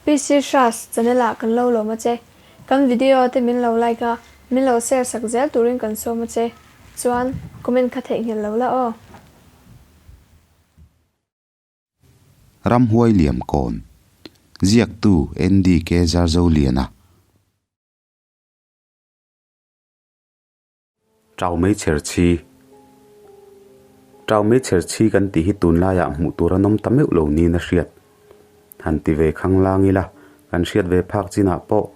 PC Hras channel ah kan lo lawm a che. Kan video te min lo like a, min lo share sak zel turin kan sawm a che. Chuan comment kha theihnghilh lo la aw. Ramhuai Liamkawn, Ziaktu NDK Zarzoliana. Tau mei chher chhi Tau mei chher chhi kan tih hi tunlaiah hmuh tur an awm ta meuh lo niin a hriat. Han ti ve khang lang ila, kan hriat ve phak chinah pawh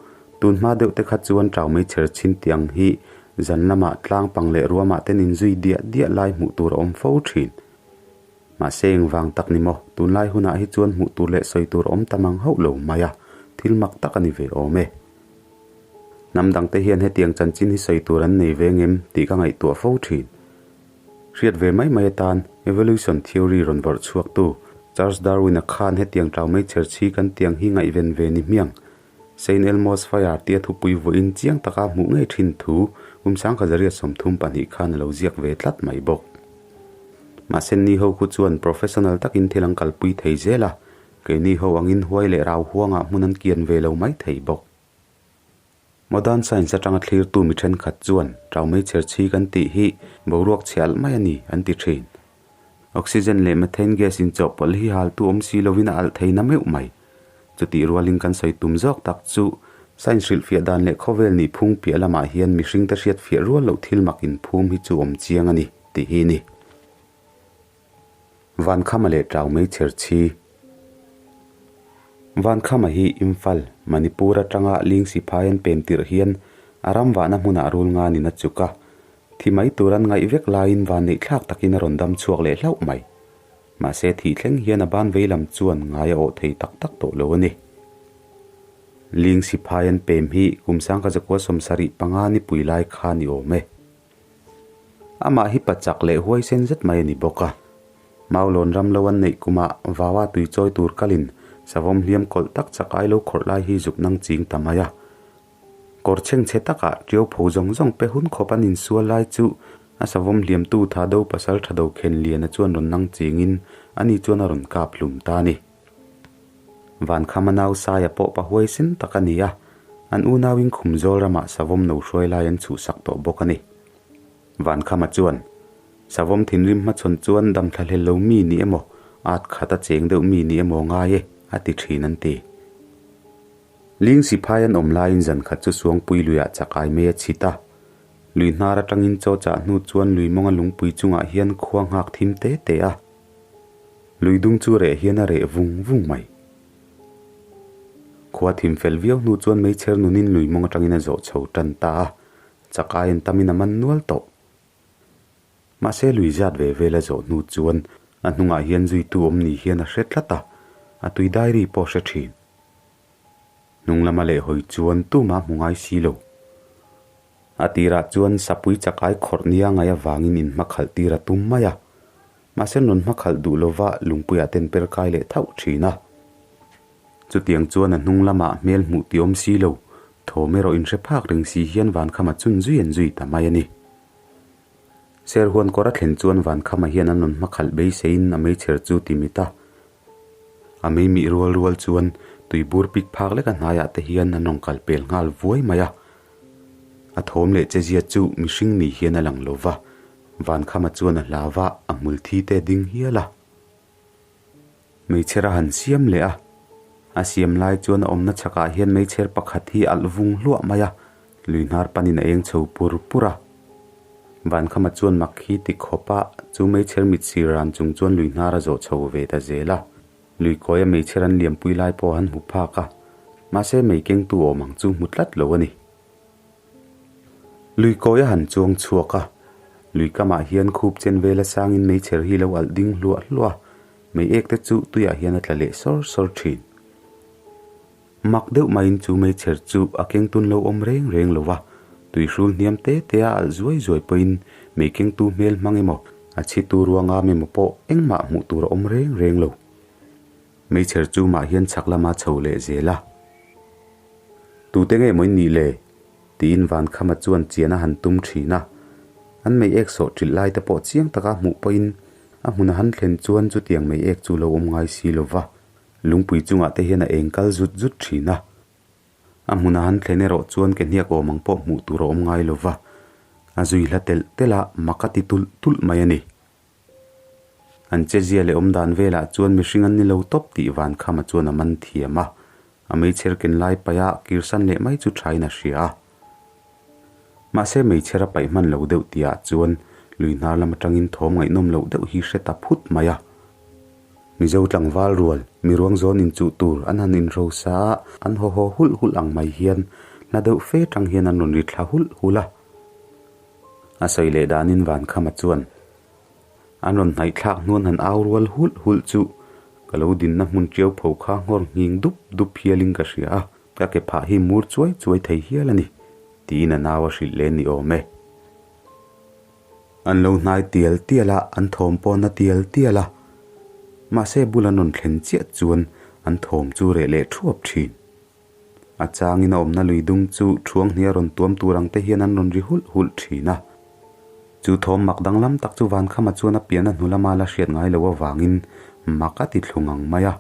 tun hma deuh te kha chuan tau mei chher chhin tih ang hi zan lamah tlang pang leh ruamah ten inzui diah diah lai hmuh tur a awm fo thin. Mahse engvang tak ni maw, tunlai hunah hi chuan hmuh tur leh sawi tur a awm ta mang hauh lo mai a, thil mak tak a ni ve awm e. Hnam dangte hian hetiang chanchin hi sawi tur an nei ve ngem tih ka ngaihtuah fo thin. Hriat ve mai mai atan evolution theory rawn vawrh chhuaktu Charles Darwin-a khan hetiang tau mai chher chhi kan tiang hi ngaihven ve ni hmiang. Saint Elmo's Fire tia thupui vawiin chiang taka hmuh ngei thin thu kum sangkhat zariat 32 khan a lo ziak ve tlat mai bawk. Mahse ni ho khu chuan professional takin thil an kalpui thei zel a, Keini ho angin huai leh rau huangah hmun an kian ve lo mai thei bawk. Modern science atanga thlirtu mi thenkhat chuan tau mei chher chhi kan tih hi boruak chhe alh mai a ni an ti thin. Oxygen leh methane gas inchawhpawlh hi haltu awm si lovin a alh thei na meuh mai. Chutih rualin kan sawi tum zawk tak chu science hrilhfiah dan leh khawvel nih phung piah lamah hian mihringte hriatfiah rual loh thil mak inphum hi chu awm chiang a ni tih hi a ni. Vankhama leh Tau mei chher chhi. Vankhama hi Imphal, Manipur atanga Ling Siphai an pem tirh hian a ram vahna hmunah rul nganin a chuk a. Thi mai tur an ngaih vek laiin van neih thlak takin a rawn dam chhuak leh hlauh mai. Mahse thih thleng hian a ban vei lam chuan ngai a awh thei tak tak tawh lo a ni. Ling Siphai an pem hi kum sangkha zakua 75 nipui lai kha ni awm e. Amah hi pa chak leh huaisen zet mai a ni bawk a. Maulawn ram lo an neih kumah vaua tui chawi tur kalin savawm hliam kawlh tak chak ai lo khawrh lai hi zuk nang ching ta mai a. Kawr chhengchhe takah ṭiau pho zawng zawng pe hun khawp an insual lai chu a savawm hliamtu Thado pasal Thado Khenliana chuan rawn nang chingin ani chuan a rawn kap hlum ta a ni. Vankhama nau Saia pawh pa huaisen tak a ni a, an unauin Khumzawl ramah savawm no hruai lai an chhuhsak tawh bawk a ni. Vankhama chuan, Savawm thinrim hmachhawn chuan damthla hlel lo mi ni emaw, at khat a cheng deuh mi ni emaw ngai e, a ti thin an ti. Ling Siphai an awm laiin zan khat chu Suangpui luiah chakai mai a chhit a. Lui hnar atangin chaw chah hnu chuan lui mawnga lungpui chungah hian khua nghak thim te te a. Lui dung chu reh hian a reh vung vung mai. Khua thim fel viau hnu chuan meichher nunin lui mawng atangin a zawh chho tan ta a, chak aiin tamin a man nual tawh. Mahse lui zat ve vel a zawh hnu chuan a hnungah hian zuitu awm ni hian a hre tlat a, a tui diary pawh a hre thin. Hnung lama lehhawi chuan tumah hmu ngai si lo. A tirah chuan sapui chakai khawrh nia ngaih avangin inhmakhalh tir a tum mai a. Mahse rawn hmakhalh duh lova lungpuiah ten per kai leh thauh thin a. Chutiang chuan a hnung lamah hmel hmuh ti awm si lo, thawm erawh inhre phak reng si hian Vankhama chun zui an zui ta mai a ni. Serhuan kawr a thlen chuan Vankhama hian an rawn hmakhalh beiseiin a meichher chu ti mit a. A mei mih rual rual chuan tuibur pik phak lek a hnaiah te hian an rawn kal pel nghal vuai mai a. A thawm leh chezia chu mihring ni hian a lang lo va, Vankhama chuan a hlau va, a hmul thi te ding hial a. Meichher a han siam leh a, a siam lai chuan a awmna chhakah hian meichher pakhat hi alh vung hluah mai a, lui hnar panin a eng chho pur pur a. Vankhama chuan mak hi ti khawp a, chu meichher mit sir ran chung chuan lui hnar a zawh chho ve ta zel a. Lui kawia meichher an liampui lai pawh an hmu phak a, mahse mei kengtu awm ang chu hmu tlat lo a ni. Lui kawi a han chuang chhuak a, lui kamah hian khup chen vela sangin meichher hi lo alh ding hluah hluah a, mei ek te chu tuiah hian a tla leh sawr sawr thin. Mak deuh maiin chu meichher chu a kengtun lo awm reng reng lo va, tui hrul hniam te te a alh zuai zuai pawhin mei kengtu hmel hmang emaw, a chhitu ruangam emaw pawh engmah hmuh tur a awm reng reng lo. Meichher chu mah hian chhak lama chho leh zel a. Tute nge maw in nih le? tiin Vankhama chuan chian a han tum thin a. An mei ek sawh ṭilh lai te pawh chiang taka hmuh pawhin a hmun a han thlen chuan chutiang mei ek chu lo awm ngai si lo va. Lungpui chungah te hian a eng kal zut zut thin a. A hmuna han thlen erawh chuan ke hniak awm ang pawh hmuh tur a awm ngai lo va, a zui hla telh telh a, mak a ti tulh tulh mai a ni. An chezia leh awm dan velah chuan mihring an ni lo tawp tih Vankhama chuan a man thiam a, a meichher ken lai paih a kirsan leh mai chu thain a hria a. Mahse meichher a paih hman lo deuh tihah chuan lui hnar lam atangin thawm ngaihnawm loh deuh hi hre ta phut mai a. Mizo tlangval rual, mi ruang zawn inchuh tur an han inhrosa a, an haw haw hulh hulh ang mai hian hla deuh fe tang hian an rawn ri thla hulh hulh a. A sawi leh danin Vankhama chuan an rawn hnaih thlak hnuan han au rual hulh hulh chu ka lo dinna hmun tiau pho kha nghawr nghing dup dup hialin ka hria a, ka ke phah hi mur chuai chuai thei hial a ni, tiin a nau a hrilh leh ni awm e. An lo hnai tial tial a, an thawm pawh na tial tial a. Mahse bul an rawn thlen chiah chuan an thawm chu reh leh thuap thin. A changin a awmna lui dung chu thuang hnia rawn tuam tur ang te hian an rawn ri hulh hulh thin a. Chu thawm mak danglam tak chu Vankhama chuan a pian a hnu lama la hriat ngai loh avangin mak a ti thlung ang mai a.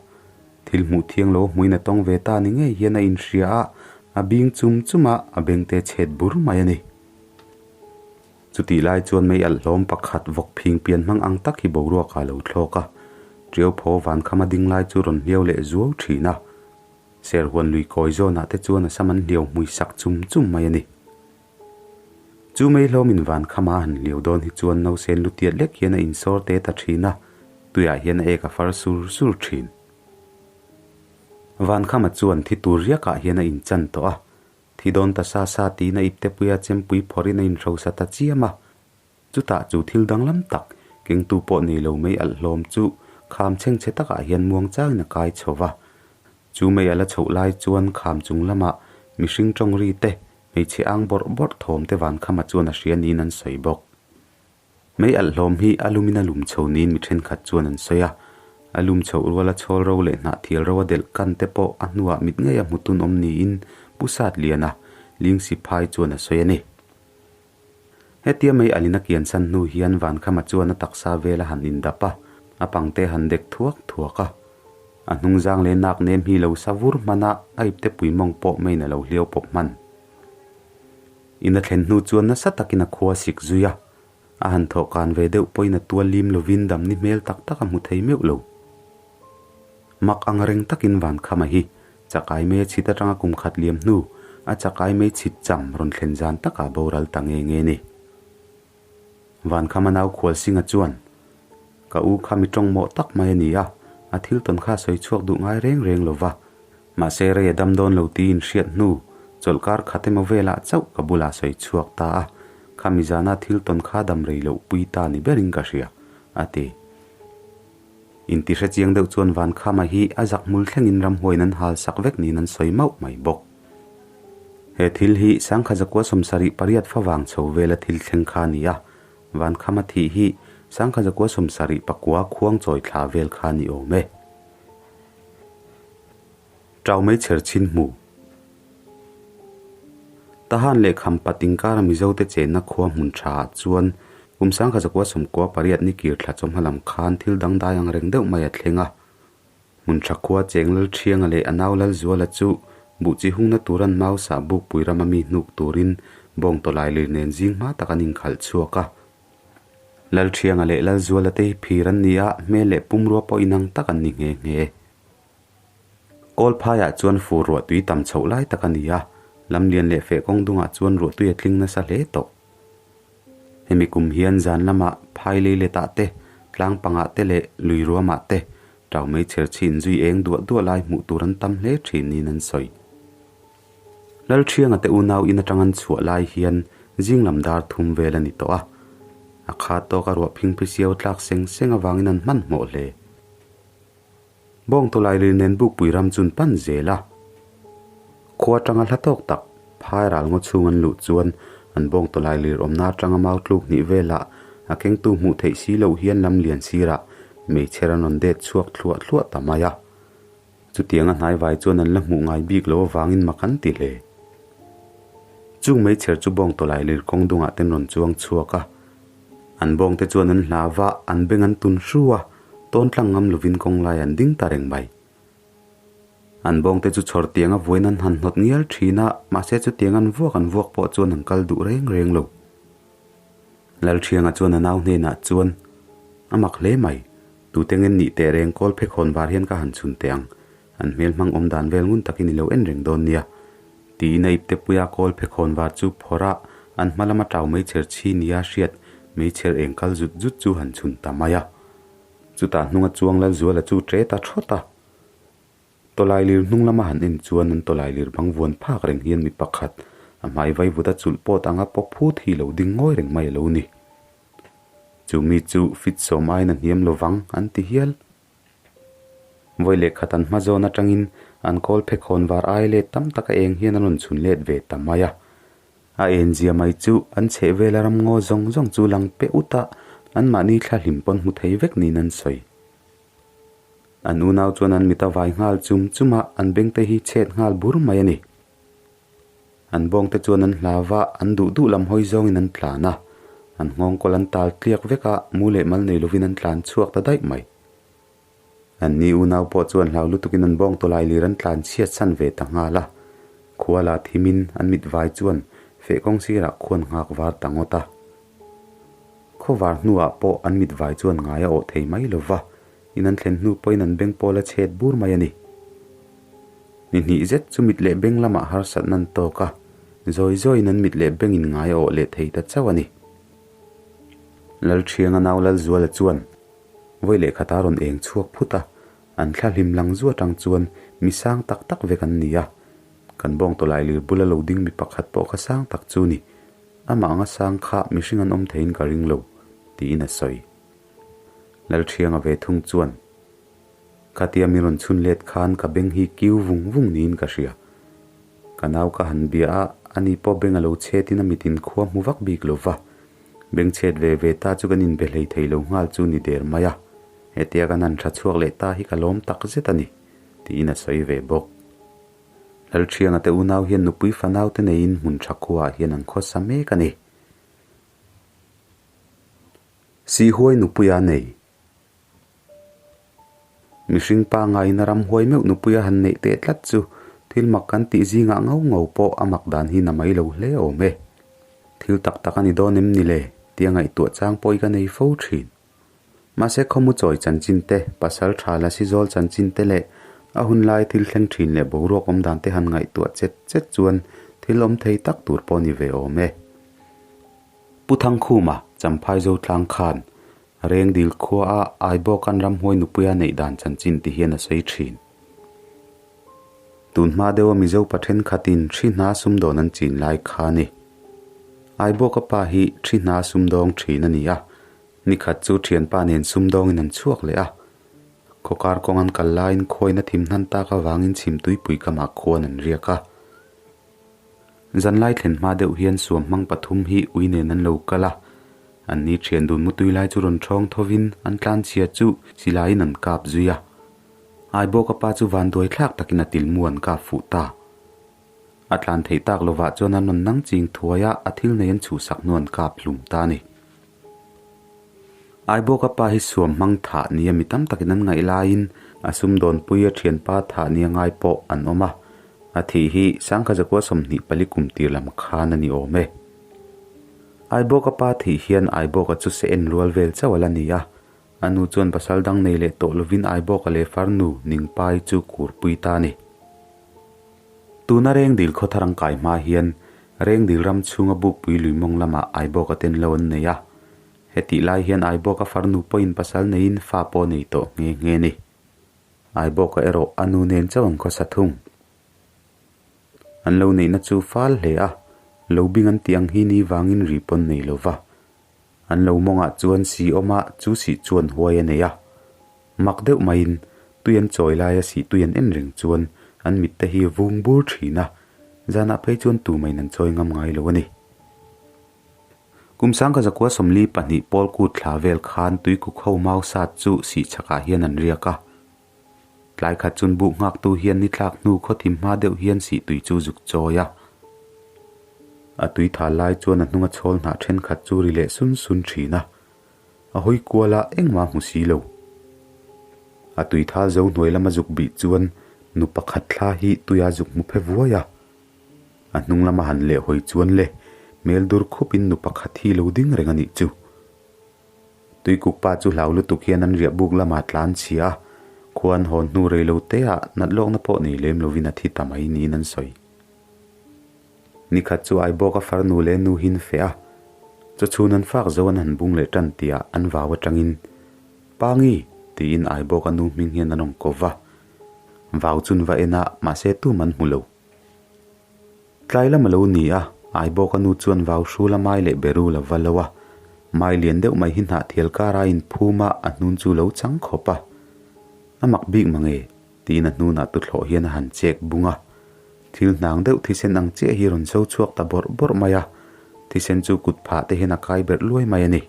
Thil hmuh thiang lo hmuin a tawng ve ta ni ngei hian a inhria a, a bing chum chum a, a bengte chhet bur mai a ni. Chutih lai chuan mei alh hlawm pakhat vawk phing pian hmang ang tak hi boruak ah lo thlawk a, Tiau phaw vankhama ding lai chu rawn hliau leh zuau thin a. Serhuan lui kawi zawnah te chuan a sam an hliau hmui sak chum chum mai a ni. Chu mei hlawmin vankhama a han hliau dawn hi chuan nausen lu tiat lek hian a insawr te ta thin a, tuiah hian a ek a far sur sur thin. Vankhama chuan thi tur riakah hian a inchan tawh a, Thi dawn ta sa sa tiin a iptepuia chempui phawrhin a inhrosa ta chiam a. Chutah chu thil danglam tak, kengtu pawh nei lo mei alh hlawm chu kham chhengchhe takah hian muang changin a kai chho va. Chu mei a la chhoh lai chuan kham chung lamah mihring tawng ri te, hmeichhe ang bawrh bawrh thawm te vankhama chuan a hria niin an sawi bawk. Mei alh hlawm hi a lumin a lum chho niin mi thenkhat chuan an sawi a. A lum chhoh ruala chhawl ro leh hnah thial ro a delh kan te pawh a hnuah mit ngei a hmu tun awm niin Pu Satliana, Lingsi Phai chuan a sawi a ni. Hetia mei alh in a kian san hnu hian Vankhama chuan a taksa vel a han indap a, a pangte a han dek thuak thuak a. A hnungzang leh nak nem hi lo sa vur hman a, a ipte pui mawng pawh meiin a lo hliau pawp hman. In a thlen hnu chuan nasa takin a khua sik zui a, a han thawh kan ve deuh pawhin a tual lim lovin damni hmel tak tak a hmu thei meuh lo. Mak ang reng takin Vankhama hi chakai mei a chhit atanga kum khat liam hnu a chakai mei chhit cham rawn thlen zan takah boral ta nge nge ni. Vankhama nau Khualsinga chuan, Ka u kha mi tawng mawh tak mai a ni a, a thil tawn kha sawi chhuak duh ngai reng reng lo va. Mahse rei a dam dawn lo tiin hriat hnu, chawlhkar khat emaw velah chauh ka bulah sawi chhuak ta a, kha mizana thil tawn kha dam rei loh pui ta ni berin ka hria, a ti. Inti hre chiang deuh chuan Vankhama hi a zak hmul thlengin ramhuaiin an hal sak vek niin an sawi mauh mai bawk. He thil hi Sangkha zakua 78 favang chho vela thil thleng kha a ni a, Vankhama thih hi Sangkha zakua 79 khuang chawi thla vel kha a ni awm e. Tau mai chher chhin hmu. Tahan leh Khampat inkara Mizote chenna khua hmun tha ah chuan kum Sangkha zakua 98 ni kir thla chawhma lam khan thil dangdai ang reng deuh mai a thleng a. Hmun tha khua cheng Lalthianga leh a nau Lalzuala chu buh chi hungna tur an mau sah bukpui rama mi hnuk turin bawng tawlai lir nen zing hma tak an inkhalh chhuak a. Lalthianga leh Lalzuala te hi phir an ni a, hmel leh pumrua pawh inang tak an ni nghe nghe. Kawlphaiah chuan fur ruahtui tam chhoh lai tak a ni a, lamlian leh feh kawng dungah chuan ruahtui a tling nasa hle tawh. Hemi kum hian zan lamah phai lei letah te, tlang pangah te leh lui ruamah te tau mei chher chhin zui eng duah duah lai hmuh tur an tam hle thin niin an sawi. Lalthianga te unau in atang an chhuah lai hian zing lam dar thum vel a ni tawh a, a khat tawk a ruah phing phisiau tlak seng seng avangin an hmanhmawh hle. Bawngtawlailir nen Bukpui ram chun pan zel a, khua atanga hla tawk tak phai ral ngaw chhung an luh chuan an bawngtawlailir awmna atanga mau tluk hnih velah a kengtu hmuh theih si loh hian lam lian sirah meichher an rawn det chhuak thluah thluah ta mai a. Chutiang a hnaivai chuan an la hmuh ngai bik lo avangin mak an ti hle. Chung meichher chu bawngtawlailir kawng dungah ten rawn chuang chhuak a. An bawngte chuan an hla va, an beng an tun hru a, tawn tlang ngam lovin kawng lai an ding ta reng mai. An bawngte chu chhawr tianga vuain an han hnawt ngial thin a, mahse chutiang an vuak an vuak pawh chuan an kal duh reng reng lo. Lalthianga chuan a nau hnenah chuan, A mak hle mai, tute ngen nih teh reng kawl phe khawn var hian ka han chhun teh ang, an hmel hmang awm dan vel ngun takin i lo en reng dawn nia. Tiin a ipte puia kawl phe khawn var chu phawrh a, an hma lama tau meichher chhi nia hriat meichher eng kal zut zut chu han chhun ta mai a. Chutah hnunga chuang Lalzuala chu ṭe ta thawt a. Tawlailir hnung lama han en chuan an tawlailir bang vuan phak reng hian mi pakhat a hmai vaivut a chulh pawt anga pawp phut hi lo ding ngawi reng mai a lo ni. Chu mi chu fit sawm aiin a hniam lo vang an ti hial. Vawi leh khat an hma zawn atangin an kawl phe khawn var ai let tam tak a eng hian an rawn chhun let ve ta mai a. A enzia mai chu an chheh vela ramngaw zawng zawng chu lang pe ut a, anmahni thla hlim pawn hmu thei vek niin an sawi. An unau chuan an mit a vai nghal chum chum a, an bengte hi chhet nghal bur mai a ni. An bawngte chuan an hlau va, an duh duh lam hawi zawngin an tlan a. An nghawng kawl an tal tliak vek a, mu leh mal nei lovin an tlan chhuak ta daih mai. An ni unau pawh chuan hlau lutukin an bawng tawlai lir an tlan chhiat san ve ta nghal a. Khua la thimin an mit vai chuan feh kawng sirah khuan nghak var ta ngawt a. Khawvar hnuah pawh an mit vai chuan ngai a awh thei mai lo va, in an thlen hnu pawhin an beng pawl a chhet bur mai a ni. Ni hnih zet chu mit leh beng lamah harsatna an tawk a, zawi zawiin an mit leh bengin ngai a awh leh thei ta chauh a ni. Lalthianga nau Lalzuala chuan vawi lehkhat a rawn eng chhuak phut a, an thla hlim lang zu atang chuan mi sang tak tak vek an ni a, kan bawng tawlai lir bula lo ding mi pakhat pawh kha sang tak chu ni. Amah anga sang kha mihring an awm theiin ka ring lo, tiin a sawi. Lalthianga ve thung chuan, Khatia mi rawn chhun let khan ka beng hi kiu vung vung niin ka hria. Ka nau ka han bia a, ani pawh beng a lo chhetin a mitin khua hmu vak bik lo va. Beng chhet ve ve ta chu kan inbe hlei thei lo nghal chu ni der mai a. Hetia kan han tha chhuak leh ta hi ka lawm tak zet a ni, tiin a sawi ve bawk. Lalthianga te unau hian nupui fanau te neiin hmun tha khuaah hian an khawsa mek a ni. Sihhuai nupuia nei. Mihring pa ngaiin a ramhuai meuh nupuia han neih teh tlat chu thil mak kan tih zingah ngau ngau pawh a mak dan hi na mai lo hle awm e. Thil tak tak a ni dawn em ni le? tia ngaihtuah chang pawh i ka nei fo thin. Mahse khawmu chawi chanchin te, pasal tha la si zawl chanchin te leh a hun lai thil thleng thin leh boruak awm dan te han ngaihtuah chet chet chuan thil awm thei tak tur pawh ni ve awm e. Pu Thangkhuma, Champhai Zotlang khan Rengdil khua a Aibawkan ramhuai nupuia neih dan chanchin ti hian a sawi thin. Tun hma deuha Mizo pa thenkhatin thi hna sumdawn an chin lai kha a ni. Aibawka pa hi thi hna sumdawng thin a ni a, Nikhat chu thianpa nen sumdawngin an chhuak leh a. Khawkar kawng an kal laiin khuaina thim hnan tak avangin chhim tuipui kamah khuan an riak a. Zanlai thlen hma deuh hian suam hmang pathum hi ui nen an lo kal a. Anni thian dun mutui lai chu rawn thawng thovin an tlanchhia chu silaiin an kap zui a. Aibawka pa chu vanduai thlak takin a tilmu an kap fuh ta. A tlan theih tak lovah chuan an rawn nang ching thuai a, a thil nei an chhuhsak hnu an kap hlum ta a ni. Aibawka pa hi suam hmang thah nia mi tam takin an ngaih laiin a sumdawnpui a thianpa thah nia ngai pawh an awm a, a thih hi Sangkha Zakua 24 kum tir lam khan a ni awm e. Aibawka pa thih hian Aibawka chu se en rual vel chauh a la ni a, a nu chuan pasal dang nei leh tawh lovin Aibawka leh farnu Ningpai chu kurpui ta a ni. Tuna Rengdil khawthar an kai hma hian Rengdil ram chhunga bukpui lui mawng lamah Aibawka ten lo an nei a. Hetih lai hian Aibawka farnu pawhin pasal neiin fa pawh nei tawh nghe nghe ni. Aibawka erawh a nu nen chauh an khawsa thung. An lo neihna chu fal hle a, lo bing an tih ang hi ni vangin ri pawn nei lo va. An lo mawngah chuan si awm a, chu sih chuan huai a nei a. Mak deuh maiin tui an chawi laia sih tui an en reng chuan an mitte hi vung bur thin a, zanah phei chuan tumaiin an chawi ngam ngai lo a ni. Kum sangkha zakua 42 pawl kut thla vel khan tuikuk ho mau sat chu sih chhakah hian an riak a. Tlai khat chun buh nghaktu hian ni thlak hnu khawthim hma deuh hian sih tui chu zuk chawi a. A tui thal lai chuan a hnunga chhawl hnah thenkhat chu ri leh sun sun thin a. A hawi kual a engmah hmu si lo. A tui thal zo hnuai lama zuk bih chuan Nu pakhat thla hi tuia zuk hmu phe vuai a. A hnung lama han leh hawi chuan le hmel dur khupin nu pakhat hi lo ding reng a nih chu. Tuikuk pa chu hlau lutuk hian an riah buk lamah tlan chhia a, khua an hawn hnu rei lo te ah nat lawkna pawh nei lem lovin a thi ta mai niin an sawi. Nikhat chu Aibawka farnu leh nu hin feh a, chawchhun an fak zo an han bung leh tan tihah an vau atangin, Pangi! tiin Aibawka nu hming hian an rawn ko va. Vau chun va en a, mahse tum an hmu lo. Tlai lam a lo ni a, Aibawka nu chuan vau hrul a mai leh beru lo va lo a, mai lian deuh mai hi hnahthial kar a inphum a, a hnun chu lo chang khawp a. A mak bik mange, tiin a hnunah tuthlawh hian a han chek bung a. Thil hnang deuh thisen ang chiah hi rawn so chhuak ta bawrh bawrh mai a, thisen chu kut phah te hian a kai berh luai mai a ni.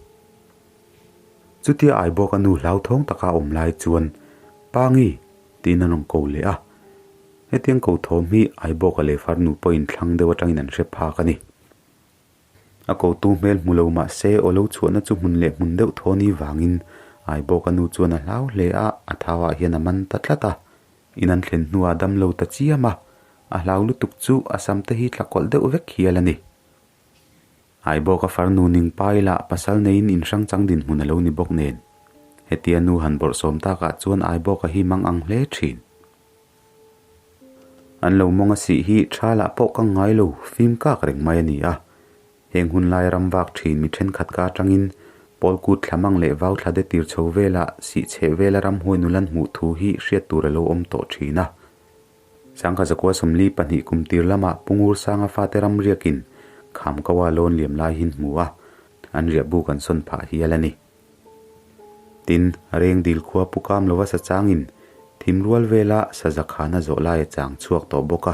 Chutia Aibawka nu hlauthawng taka a awm lai chuan, Pangi! tiin a rawn ko leh a. Hetiang ko thawm hi Aibawka leh farnu pawhin thlang deuh atangin an hre phak a ni. A kotu hmel hmu lo mah se aw lo chhuahna chu hmun leh hmun deuh thaw ni vangin Aibawka nu chuan a hlau hle a, a thauah hian a man ta tlat a. In an thlen hnuah a dam lo ta chiam a, a hlau lutuk chu a sam te hi tla kawlh deuh vek hial a ni. Aibawka farnu ning pa ila pasal neiin inhrang chang dinhmun a lo ni bawk nen. Hetia nu han bawrhsawm takah chuan Aibawka hi mang ang hle thin. An lo mawng a sih hi tha lah pawh ka ngai lo, fim kak reng mai a ni a. Heng hun lai ram vak thin mi thenkhat ka atangin Pawl kut thla mang leh vau thla de tir chho vela sih chheh vela ramhuai nulan hmuh thu hi hriat tur a lo awm tawh thin a. Sangha zakua 42 kum tir lamah Pu Ngur Sanga fate ram riakin kham ko a lawn liam lai hin hmu a, an riah buk an sawn phah hial a ni. Tin, reng dil khua pu kam lova sa changin thim rual vela saza khana zawh lai a chang chhuak tawh bawk a,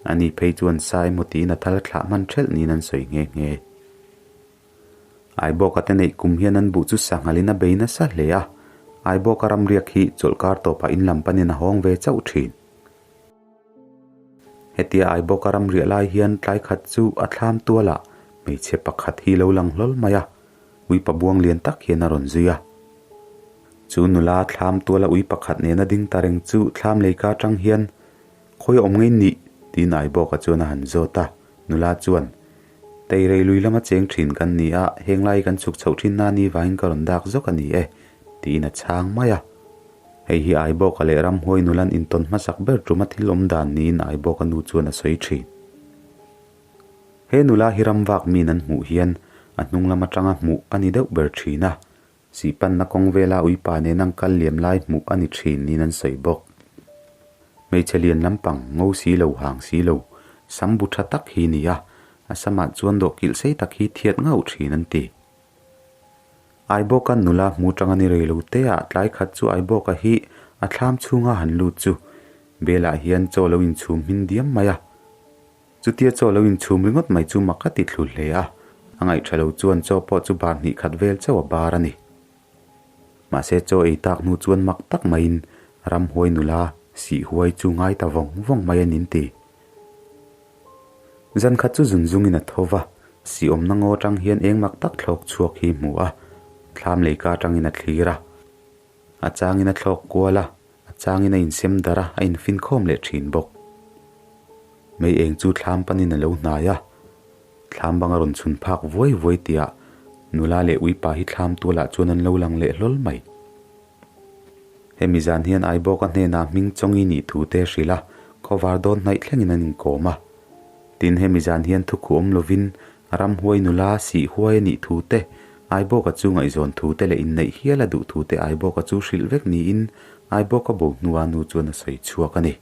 ani phei chuan sa emaw tiin a thal thlah hman thelh niin an sawi nghe nghe. Aibawka te neih kum hian an buh chu sanghalin a bei nasa hle a, Aibawka ramriak hi chawlhkar tawpah in lam panin a hawng ve chauh thin. Hetia Aibawka ramriah lai hian tlai khat chu a thlam tualah hmeichhe pakhat hi lo lang hlawl mai a, ui pabuang lian tak hian a rawn zui a. Chu nula thlam tuala ui pakhat nena ding ta reng chu thlam leika atang hian, Khawi awm ngei nih? tiin Aibawka chuan a han zawt a. Nula chuan, Teirei lui lama cheng thin kan ni a, heng lai kan chhuk chhoh thin na ni vangin ka rawn dak zawk a ni e, tiin a chhang mai a. Hei hi Aibawka leh ramhuai nulan intawn hmasak ber tuma thil awm dan niin Aibawka nu chuan a sawi thin. He nula hi ram vak min an hmuh hian a hnung lam atanga hmuh a ni deuh ber thin a, sihpanna kawng vela uipa nen ang kal liam lai hmuh a ni thin niin an sawi bawk. Hmeichhe lian lampang ngo si lo hang si lo, sam bu tha tak hi ni a, a samah chuan dawhkilh sei tak hi thiat ngauh thin an ti. Aibawka nula hmu tanga ni rei lo te ah tlai khat chu Aibawka hi a thlam chhunga han lut chu Belah hian chaw lo inchhum hmin diam mai a. Chutia chaw lo inchhum ringawt mai chu mak a ti thlu hle a, a ngaihṭha lo chuan chaw pawh chu bar hnih khat vel chauh a bar a ni. Mahse chaw ei tak hnu chuan mak tak maiin ramhuai nula sih huai chu ngai ta vawng vawng mai a nin ti. Zan khat chu zun zungin a tho va, sih awmna ngaw atang hian eng mak tak thlawk chhuak hi hmu a, thlam leika atangin a thlir a. A changin a thlawk kual a, a changin a insem darh a, a infinkhawm leh thin bawk. Mei eng chu thlam panin a lo hnai a, thlam bang a rawn chhun phak vuai vuai tihah nula leh uipa hi thlam tualah chuan an lo lang leh hlawl mai. Hemi zan hian Aibawka hnenah hming chawngi nih thu te hrilh a, khawvar dawn hnaih thlengin an inkawm a. Tin, hemi zan hian thukhu awm lovin ramhuai nula sih huai a nih thu te, Aibawka chu ngaihzawn thu te leh inneih hial a duh thu te Aibawka chu hrilh vek niin Aibawka bo hnua nu chuan a sawi chhuak a ni.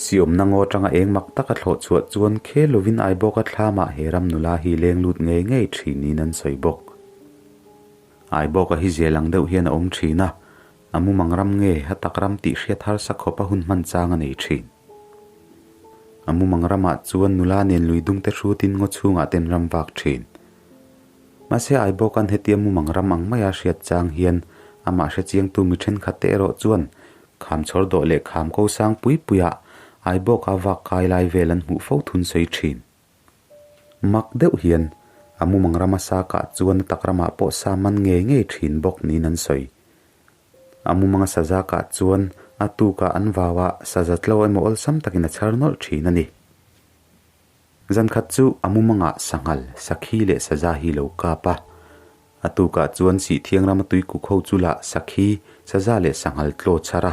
Siawmna ngaw atanga eng mak taka thlawh chhuah chuan khel lovin Aibawka thlamah he ram nula hi leng lut ngei ngei thin niin an sawi bawk. Aibawka hi zel ang deuh hian a awm thin a, a mumang ram nge a tak ram tih hriat harsa khawp a hun hman chang a nei thin. A mumang ramah chuan nula nen lui dung te hrutin ngaw chhungah ten ram vak thin. Mahse Aibawka'n hetia mumang ram ang maia hriat chang hian amah hre chiangtu mi thenkhat te erawh chuan kham chhawr dawh leh kham ko sang pui puiah Aibawka vak kai lai vel an hmuh fo thun sawi thin. Mak deuh hian a mumang rama sa kah chuan a tak ramah pawh sa man ngei ngei thin bawk niin an sawi. A mumanga saza kah chuan A tukah an vau a, saza tlo emaw awlsam takin a chhar nawlh thin a ni. Zan khat chu a mumangah sanghal, sakhi leh saza hi lo kap a. A tukah chuan Sihthiang rama tuikuk ho chu lah sakhi, saza leh sanghal tlaw chhar a.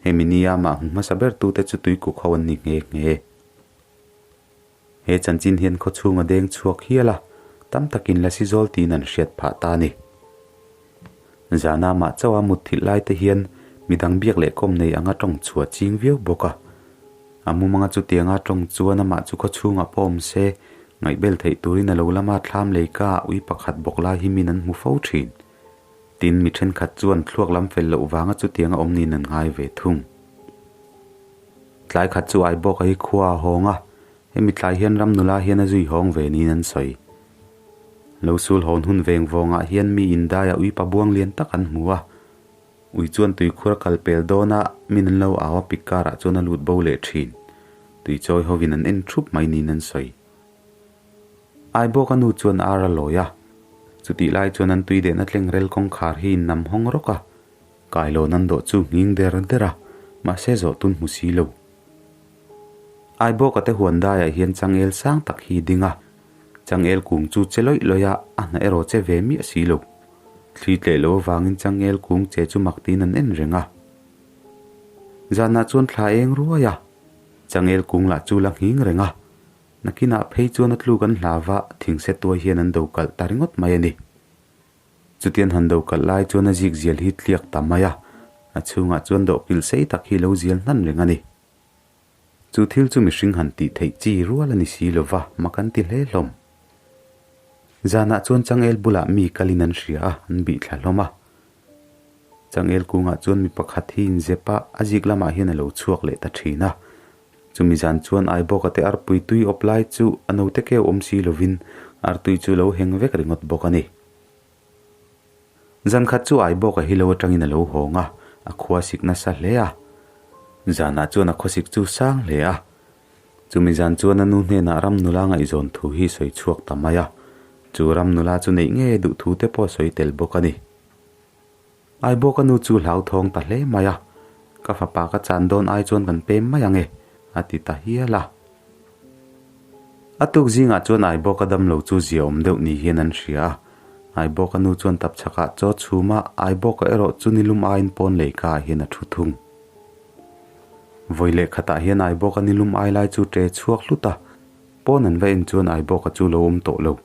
Hemi nia amah hmu hmasa ber tute chu tuikuk ho an ni nghe nghe. He chanchin hian khawchhung a deng chhuak hial a, tam takin lasi zawl tiin an hriat phah ta a ni. Zana mah chauha mutthilh lai te hian midang biak leh kawm nei anga tawng chhuah ching viau bawk a. A mumanga chutianga tawng chuan amah chu khawchhungah pawh awm se, ngaihbel theih turin a lo lama thlam leika ah ui pakhat bawk lai hi min an hmu fo thin. Tin, mi thenkhat chuan thluak lam fel loh vanga chutianga awm niin an ngai ve thung. Tlai khat chu Aibawka hi khua a hawng a, hemi tlai hian ram nula hian a zui hawng ve niin an sawi. Lo sul hawn hun veng vawngah hian mi indaiah ui pa buang lian tak an hmu a, ui chuan tuikhur a kal pel dawn a, min an lo au a pik karah chuan a lut bo leh thin. Tui chawi hovin an en thup mai niin an sawi. Aibawka nu chuan ar a lawi a, chutih lai chuan an tui dehna tleng rel kawngkhar hi innam hawng rawk a, Kailawn an dawh chu nghing der der a, mahse zawh tun hmu si lo. Aibawka te huan daiah hian changel sang tak hi ding a, changel kung chu che lawih lawih a, a hna erawh che ve miah si lo. Thli tleh lo avangin changel kung che chu mak tiin an en reng a. Zanah chuan thla eng ruai a, changel kung lah chu la nghing reng a, nakinah phei chuan a tluk an hlau a, thingse tuai hian an do kalh ta ringawt mai a ni. Chutian han do kalh lai chuan a zik zial hi tliak ta mai a, a chhungah chuan dawhkilh sei tak hi lo zial hnan reng a ni. Chu thil chu mihring han tih theih chi rual a ni si lo va, mak an ti hle hlawm. Zanah chuan changel bulah mi kalin an hria a, an bih thla hlawm a. Changel kungah chuan mi pakhat hi inzep a, a zik lamah hian a lo chhuak leh ta thin a. Chumi zan chuan Aibawka te arpui tui awp lai chu a note keu awm si lovin artui chu lo heng vek ringawt bawk a ni. Zan khat chu Aibawka hi lo atangin a lo hawng a, a khua sik nasa hle a. Zanah chuan a khawsik chu sang hle a. Chumi zan chuan a nu hnenah ram nula ngaihzawn thu hi sawi chhuak ta mai a. Chu ram nula chu neih nge duh thu te pawh sawi tel bawk a ni. Aibawka nu chu hlauthawng ta hle mai a, Ka fapa ka chan dawn ai chuan kan pem mai ang e, a ti ta hial a. A tuk zingah chuan Aibawka damlo chu zia awm deuh ni hian an hria a. Aibawka nu chuan tapchhakah chaw chhum a, Aibawka erawh chu nilum aiin pawn leika ah hian a thu thung. Vawi leh khatah hian Aibawka nilum ai lai chu ṭe chhuak hlut a, pawn an va en chuan Aibawka chu lo awm tawh lo.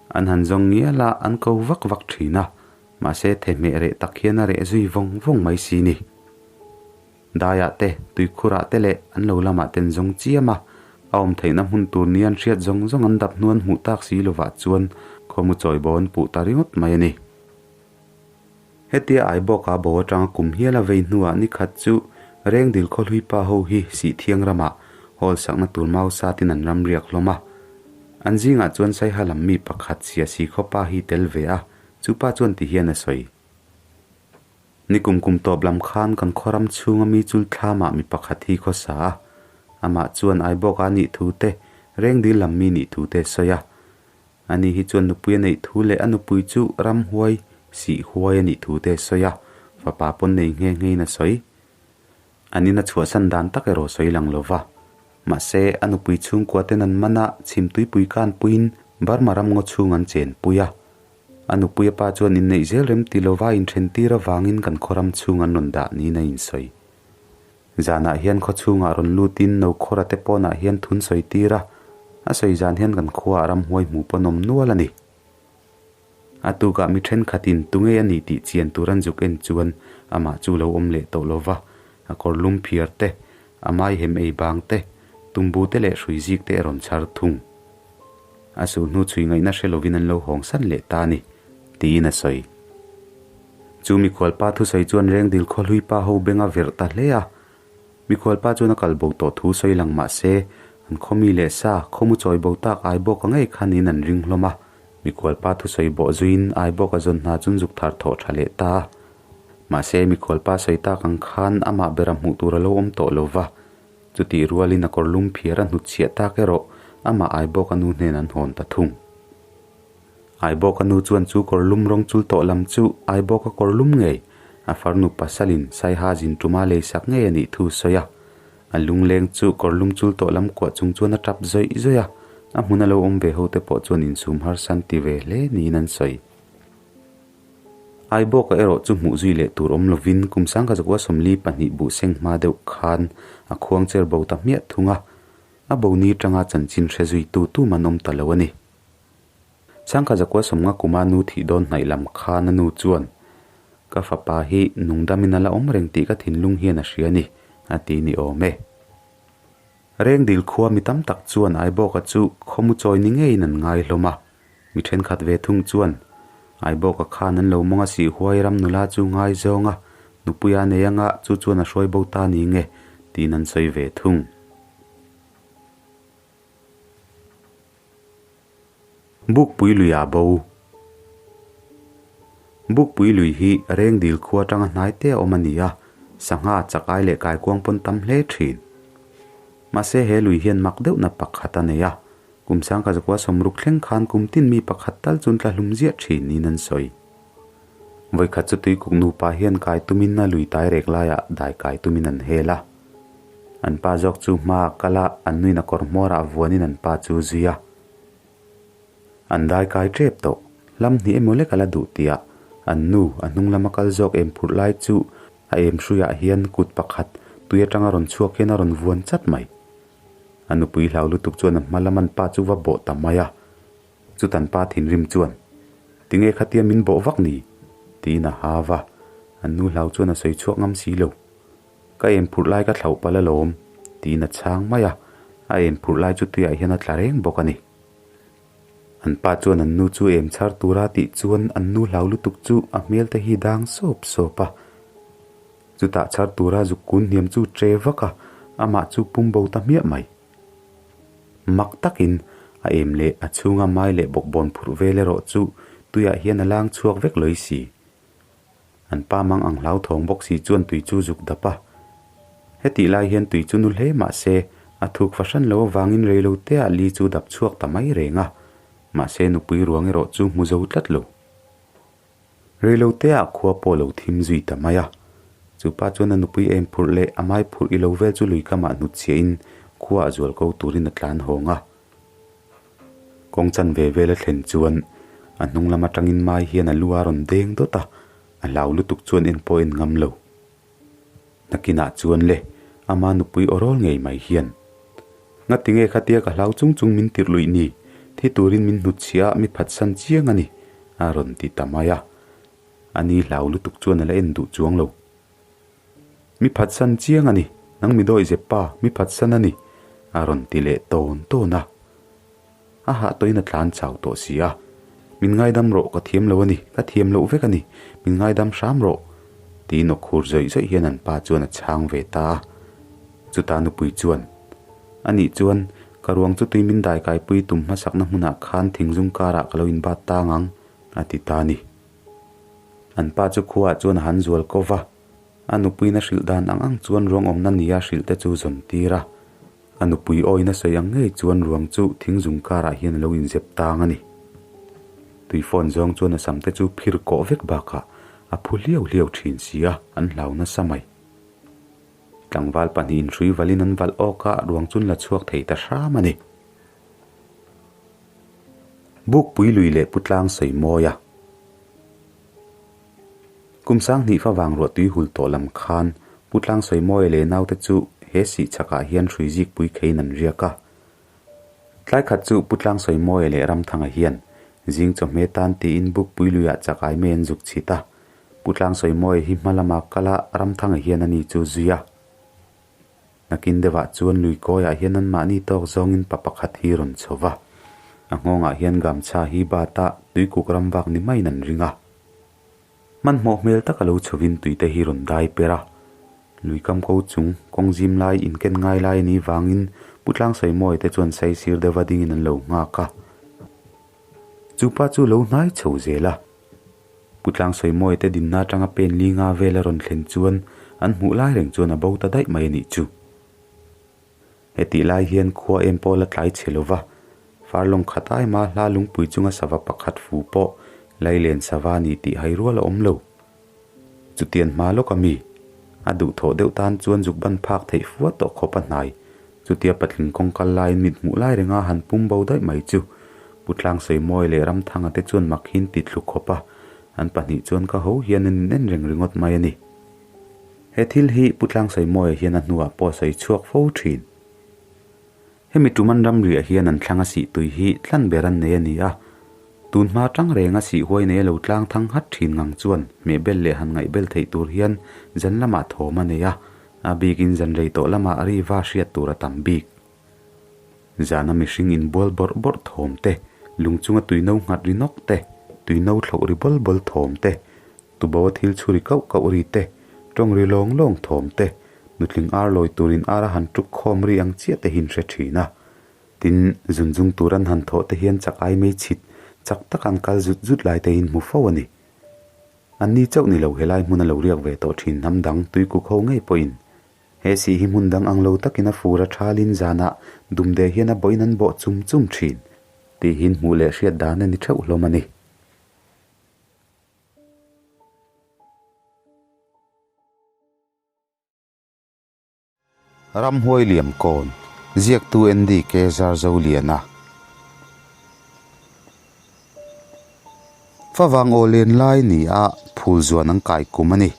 An han zawng ngial a, an ko vak vak thin a, mahse thehmeh reh tak hian a reh zui vawng vawng mai si ni. Daiah te, tuikhurah te leh an lo lamah ten zawng chiam a, a awm theihna hmun tur ni an hriat zawng zawng an dap hnu an hmuh tak si lovah chuan khawmu chawi bo an puh ta ringawt mai a ni. Hetia Aibawka bo atanga kum hial a vei hnuah ni khat chu Rengdil khawhlui pa ho hi Sihthiang ramah hall sakna tur mau satin an ram riak hlawm a. An zingah chuan Saiha lam mi pakhat Siasi khawpa hi tel ve a, chu pa chuan ti hian a sawi. Ni kum kum tawp lam khan kan khaw ram chhunga mi chul thlamah mi pakhat hi khaw sa a, amah chuan Aibawka nih thu te, Rengdil lam mi nih thu te a sawi a. Ani hi chuan nupui a neih thu leh a nupui chu ramhuai sih huai a nih thu te a sawi a, fapa pawn nei nghe nghein a sawi. An in a chhuahsan dan tak erawh sawi lang lo va. Mahse, a nupui chhungkua ten an man a, chhimtuipui khan puiin Burma ram ngaw chhung an chenpui a. A nupui a pa chuan inneih zel rem ti lova inthen tir avangin kan khaw ram chhung an rawn dah niin a insawi. Zanah hian khaw chhungah rawn lutin Nokhawra te pawnah hian thun sawi tir a, a sawi zan hian kan khuaah ramhuai hmuh pawn awm nual a ni. A tukah mi thenkhatin tunge a nih tih chian tur an zuk en chuan amah chu lo awm leh tawh lo va, a kawr lum phiar te, a mai hem ei bang te, tumbu te leh hrui zik te a rawn chhar thung. A sulhnu chhui ngaihna hre lovin an lo hawng san leh ta a ni, tiin a sawi. Chu mikhualpa thusawi chuan Rengdil khawhlui pa ho beng a verh ta hle a. Mikhualpa chuan a kal bo tawh thu sawi lang mah se, an khawmi leh sa, khawmu chawi bo tak Aibawka ngei khan in an ring hlawm a. Mikhualpa thusawi bawh zuiin Aibawka zawn hna chun zuk thar thawh tha leh ta a. Mahse, mikhualpa sawi tak ang khan amah bera hmuh tur a lo awm tawh lo va. Chutih rualin a kawr lum phiar a hnutchhiah tak erawh amah Aibawka nu hnen an hawn ta thung. Aibawka nu chuan chu kawr lum rawng chul tawh lam chu Aibawka kawr lum ngei A farnu pasalin Saiha zin tuma lei sak ngei a nih thu sawi a. A lungleng chu kawrlum chul tawh lam kuah chung chuan a tap zawih zawih a, a hmun a lo awm ve ho te pawh chuan insum harsan ti ve hle niin an sawi. Aibawka erawh chu hmuh zui leh tur awm lovin kum sangkha zakua 42 buh seng hma deuh khan a khuang cher bo ta hmiah thung a, a bo ni tanga chanchin hre zui tu tum an awm ta lo a ni. Sangkha zakua 50 kuma nu thih dawn hnaih lam khan a nu chuan, Ka fapa hi nungdamin a la awm reng tih ka thinlung hian a hria a ni, a ti ni awm e. Rengdil khua mi tam tak chuan Aibawka chu khawmu chawi ni ngeiin an ngai hlawm a, mi thenkhat ve thung chuan Aibawka khan an lo mawng a sih huai ram nula chu ngai zawng a, nupuia nei anga chu chuan a hruai bo ta ni nge tiin an sawi ve thung. Bukpui lui a bo. Bukpui lui hi Rengdil khua atanga hnai te a awm a ni a, sangha chakai leh kaikuang pawn tam hle thin. Mahse he lui hian mak deuhna pakhat a nei a, kum sangkha zakua sawmruk thleng khan kum tin mi pakhat tal chun tla hlum ziah thin niin an sawi. Vawikhat chu tuikuk nupa hian kai tumin a lui tai rek laiah dai kai tumin an hel a. An pa zawk chu hma a kal a, an nuin a kawr hmawrah vuanin an pa chu zui a. An dai kai tep tawh. Hlam hnih emaw lek a la duh tih ah an nu a hnung lama kal zawk em phurh lai chu a em hruiah hian kut pakhat tui atanga rawn chhuak hian a rawn vuan chat mai. A nupui hlau lutuk chuan a hma lam an pa chu va bawh ta mai a. Chutan pa thinrim chuan, Tinge khatia min bawh vak ni? tiin a ha va. An nu hlau chuan a sawi chhuak ngam si lo. Ka em phurh lai ka thlauh palh alawm, tiin a chhang mai a, a em phurh lai chu tuiah hian a tla reng bawk a ni. An pa chuan an nu chu em chhar tura tih chuan an nu hlau lutuk chu a hmel te hi dang sawp sawp a. Chutah chhar tura zuk kun hniam chu che vak a, amah chu pum bo ta hmiah mai. Mak takin a em leh a chhunga mai leh bawkbawn phurh vel erawh chu tuiah hian a lang chhuak vek lawih si. An pa mang ang hlauthawng bawk si chuan tui chu zuk dap a. Hetih lai hian tui chu nu hle mah se, a thuk fahran lo avangin reilo teah li chu dap chhuak ta mai reng a. Mahse nupui ruang erawh chu hmu zo tlat lo. Reilo teah khua pawh lo thim zui ta mai a. Chu pa chuan a nupui em phurh leh a mai phurh i lo vel chu lui kamah hnut chhiahin khua a zual ko turin a tlan hawng a. Kawng chan ve vel a thlen chuan a hnung lam atangin mai hian a lu a rawn deng dawt a, a hlau lutuk chuan en pawh en ngam lo. Nakinah chuan le, ama nupui aw rawl ngei mai hian, Ngatinge khatia ka hlau chung chung min tirh luih ni, thi turin min hnutchhiah a mi phatsan chiang a ni, a rawn ti ta mai a. Ani hlau lutuk chuan a la en duh chuang lo. Mi phatsan chiang a ni, nang mi dawi zep pa, mi phatsan a ni, a rawn ti leh tawn tawn a. A hah tawhin a tlan chau tawh si a. Min ngaidam rawh, ka thiam lo a ni, ka thiam loh vek a ni, min ngaidam hram rawh, tiin aw khur zawih zawih hian an pa chuan a chhang ve ta a. Chutah nupui chuan, A nih chuan, ka ruang chu tui min daikaipui tum hmasakna hmunah khan thingzung karah ka lo inbat tang ang, a ti ta a ni. An pa chu khuaah chuan a han zual ko va, a nupuiin a hrilh dan ang ang chuan ruang awmna nia hrilh te chu zawn tir a. A nupui awina sawi ang ngei chuan ruang chu thingzung karah hian a lo inzep tang a ni. Tui phone zawng chuan a sam te chu phir kawh vek bakah a phu hliau hliau thin si a, an hlau nasa mai. Tlangval pahnihin hrui valin an valh awk a, ruang chu an la chhuak thei ta hram a ni. Bukpui lui leh Pu Tlang sawi mawi a. Kum 2000 fa vang ruah tui hul tawh lam khan Pu Tlang sawi mawi leh naute chu he sih chhakah hian hrui zik pui kheiin an riak a. Tlai khat chu Pu Tlang sawi mawi leh Ramthanga hian zing chawhme tan tiin Bukpui luiah chakai mai an zuk chhit a. Pu Tlang sawi mawi hi hma lama kal a Ramthanga hian ani chu zui a. Nakin deuhah chuan lui kawiah hian anmahni tawk zawngin pa pakhat hi rawn chho va, a nghawngah hian gamchha hi bata tuikuk ram vak ni maiin an ring a. Hmanhmawh hmel taka lo chhovin tuite hi rawn dai per a. Lui kam ko chung, kawng zim lai, inken ngai lai a nih vangin Pu Tlangsawimawi te chuan saisir deuha dingin an lo nghak a. Chu pa chu lo hnai chho zel a. Pu Tlangsawimawi te dinna atanga pen li nga vel a rawn thlen chuan an hmuh lai reng chuan a bo ta daih mai a nih chu. Hetih lai hian khua em pawh la tlai chhe lo va, farlawng khat aima hla lungpui chunga sava pakhat fu pawh Lailen sava ni tih hai rual a awm lo. Chutian hma lawk a mi? A duhthawh deuh tan chuan zuk ban phak theih fuat tawh khawp a hnai. Chutia patling kawng kal laiin mit hmuh lai renga han pum bo daih mai chu Pu Tlangsawimawi leh Ramthanga te chuan mak hi an ti thlu khawp a, an pahnih chuan ka ho hian an in en reng ringawt mai a ni. He thil hi Pu Tlangsawimawi hian a hnuah pawh a sawi chhuak fo thin. Hemi tuman ramriah hian an thlang a sih tui hi tlan ber an nei a ni a, tun hma tang renga sih huai nei a lo tlang thang hat thin ngang chuan hmehbel leh han ngaihbel theih tur hian zan lamah thawm a nei a, a bikin zan rei tawh lamah riva hriat tur a tam bik. Zana mihring inbual bawrh bawrh thawm te, lung chunga tuino nghat ri nawk te, tuino thloh ri bawl bawl thawm te, Tubo a thil chhuri kauh kauh ri te, tawng ri lawng lawng thawm te, nutling ar lawi turin ar a han tuk khawm ri ang chiah te hi an hre thin a. Tin, zun zung tur an han thawh te hian chak ai mei chhit chak tak an kal zut zut lai te hi an hmu fo a ni. Anni chauh ni lo helai hmun a lo riak ve tawh thin hnam dang tuikuk ho ngei pawhin he sih hi hmun dang ang lo takin a fur a thalin zanah dumde hian a bawhin an bawh chum chum thin tih hi hmuh leh hriat dan a ni theuh hlawm a ni. Ramhuai Liamkawn, Ziaktu NDK Zarzoliana. Favang aw len lai ni a phul zuan an kai kum a ni.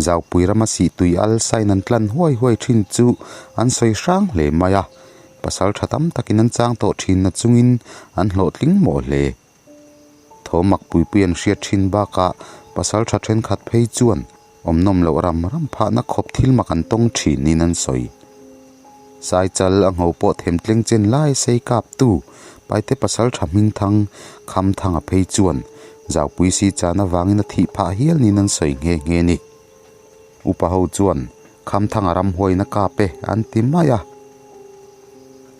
Zaupui rama sih tui al sain an tlan huai huai thin chu an sawi hrang hle mai a, pasal tha tam takin an chang tawh thin na chungin an hlawhtling mawh hle. Thawmak puipui an hriat thin bakah pasal tha thenkhat phei chuan awmnawm loh ram ram phahna khawp thil mak an tawng thin niin an sawi. Saichal a ngho pawh them tleng chen lai sei kap tu Paite pasal tha hmingthang Khamthanga phei chuan Zaupui si chan avangin a thih phah hial niin an sawi nghe nghe ni. Upa ho chuan Khamthanga ramhuain a kap e an ti mai a.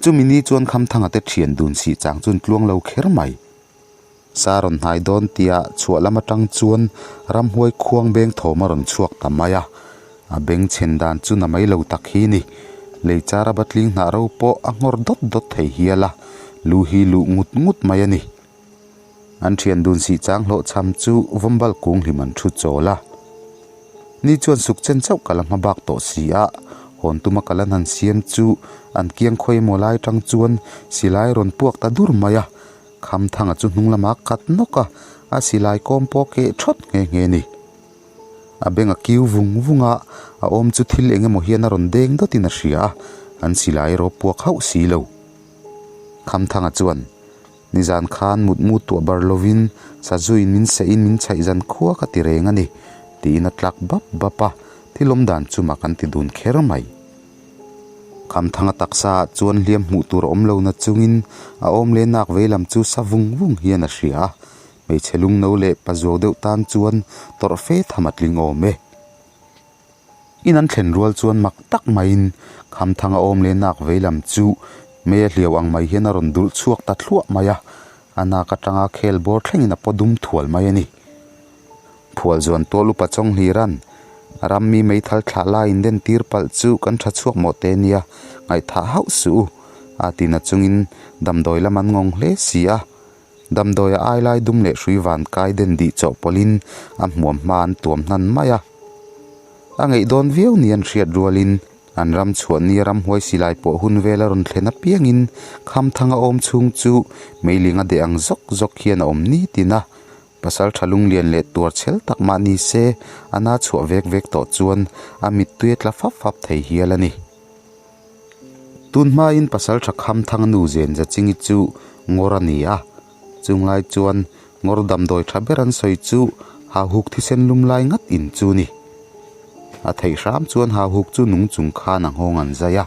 Chumi ni chuan Khamthanga te thian dun sih chang chuan tluang lo kher mai. Sa rawn hnai dawn tia chhuah lam atang chuan ramhuai khuang beng thawm a rawn chhuak ta mai a. A beng chhen dan chu na mai lo tak hi ni. Lei chara batling hnah ro pawh a nghawr dawt dawt thei hial a, lu hi luh ngut ngut mai a ni. An thian dun sih chang hlawh chham chu vawmbal kung hlim an thu chawl a. Ni chuan suk chen chauh ka la hma bak tawh si a, hawn tuma ka la hnan siam chu an kiang khawi emaw lai tang chuan silai rawn puak ta dur mai a, Khamthanga chu hnung lamah kat nawk a, a silai kawm pawh keh thawt nghe nghe ni. A beng a kiu vung vung a, a awm chu thil eng emaw hian a rawn deng dawtin a hria a, an silai erawh puak hauh si lo. Khamthanga chuan. Nizan khan mutmu tuah bar lovin sazuin min seihin min chhaih zan khua ka ti reng a ni, tiin a tlak bap bap a, thil awm dan chu mak an ti dun kher mai. Khamthanga taksa ah chuan hliam hmuh tur a awm lo na chungin a awm leh nak vei lam chu sa vung vung hian a hria a, hmeichhe lungno leh pazuau deuh tan chuan tawrh fe tham a tling awm e. In an thlen rual chuan mak tak maiin Khamthanga awm leh nak vei lam chu mei a hliau ang mai hian a rawn dulh chhuak ta thluah mai a, a nak atanga khel bawr thlengin a paw dum thual mai a ni. Phual zuan tual upa Chawnghliran ram mi meithal thlah lai in den tir palh chu kan tha chhuak mawh te nia, ngaihthah hauh suh u, a ti na chungin damdawi lam an ngawng hle si a. Damdawi a ai lai dum leh hrui van kai den dih chawhpawlhin a hmuam hma an tuam hnan mai a. A ngeih dawn viau ni an hriat rualin an ram chhuah nia ramhuai silai pawh hun vel a rawn thlen apiangin Khamthanga awm chhung chu meiling a deh ang zawk zawk hian a awm nitin a. Pasal tha lunglian leh tuar chhel tak mah ni se a na chhuah vek vek tawh chuan a mittui a tla fap fap thei hial a ni. Tun hmain pasal tha kham thang nu zen za chingi chu ngawr a ni a, chunglai chuan ngawr damdawi tha ber an sawi chu hauhuk thisen lum lai ngat in chu ni. A theih hram chuan hauhuk chu nung chung khan a nghawng an zai a,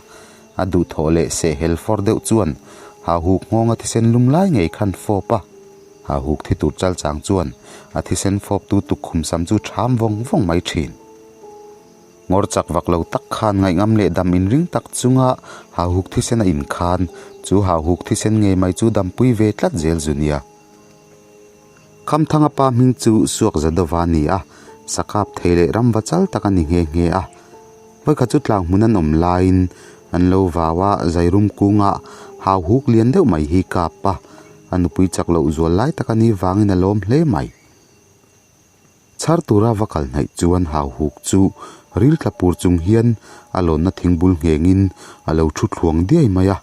a duhthawh leh seh hel fawr deuh chuan hauhuk nghawnga thisen lum lai ngei khan fawp a, hauhuk thi tur chal chang chuan a thisen fawp tu tukkhum sam chu ṭham vawng vawng mai ṭhin. Ngawr chak vak lo tak khan ngaihngam leh dam inring tak chunga hauhuk thisen a inkhan, chu hauhuk thisen ngei mai chu dampui ve tlat zel zu nia. Khamthanga pa hming chu Suak Zadova a ni a, sakap thei leh ramva chal tak a ni nghe nghe a. Vawikhat chu tlang hmun an awm laiin an lo vau a, zairum kunga hauhuk lian deuh mai hi kap a, a nupui chak loh zual lai tak a nih vangin a lawm hle mai. Chhar tura va kal hnaih chuan hauhuk chu ril tla pur chung hian a lawnna thingbul nghengin a lo thu thluang diai mai a.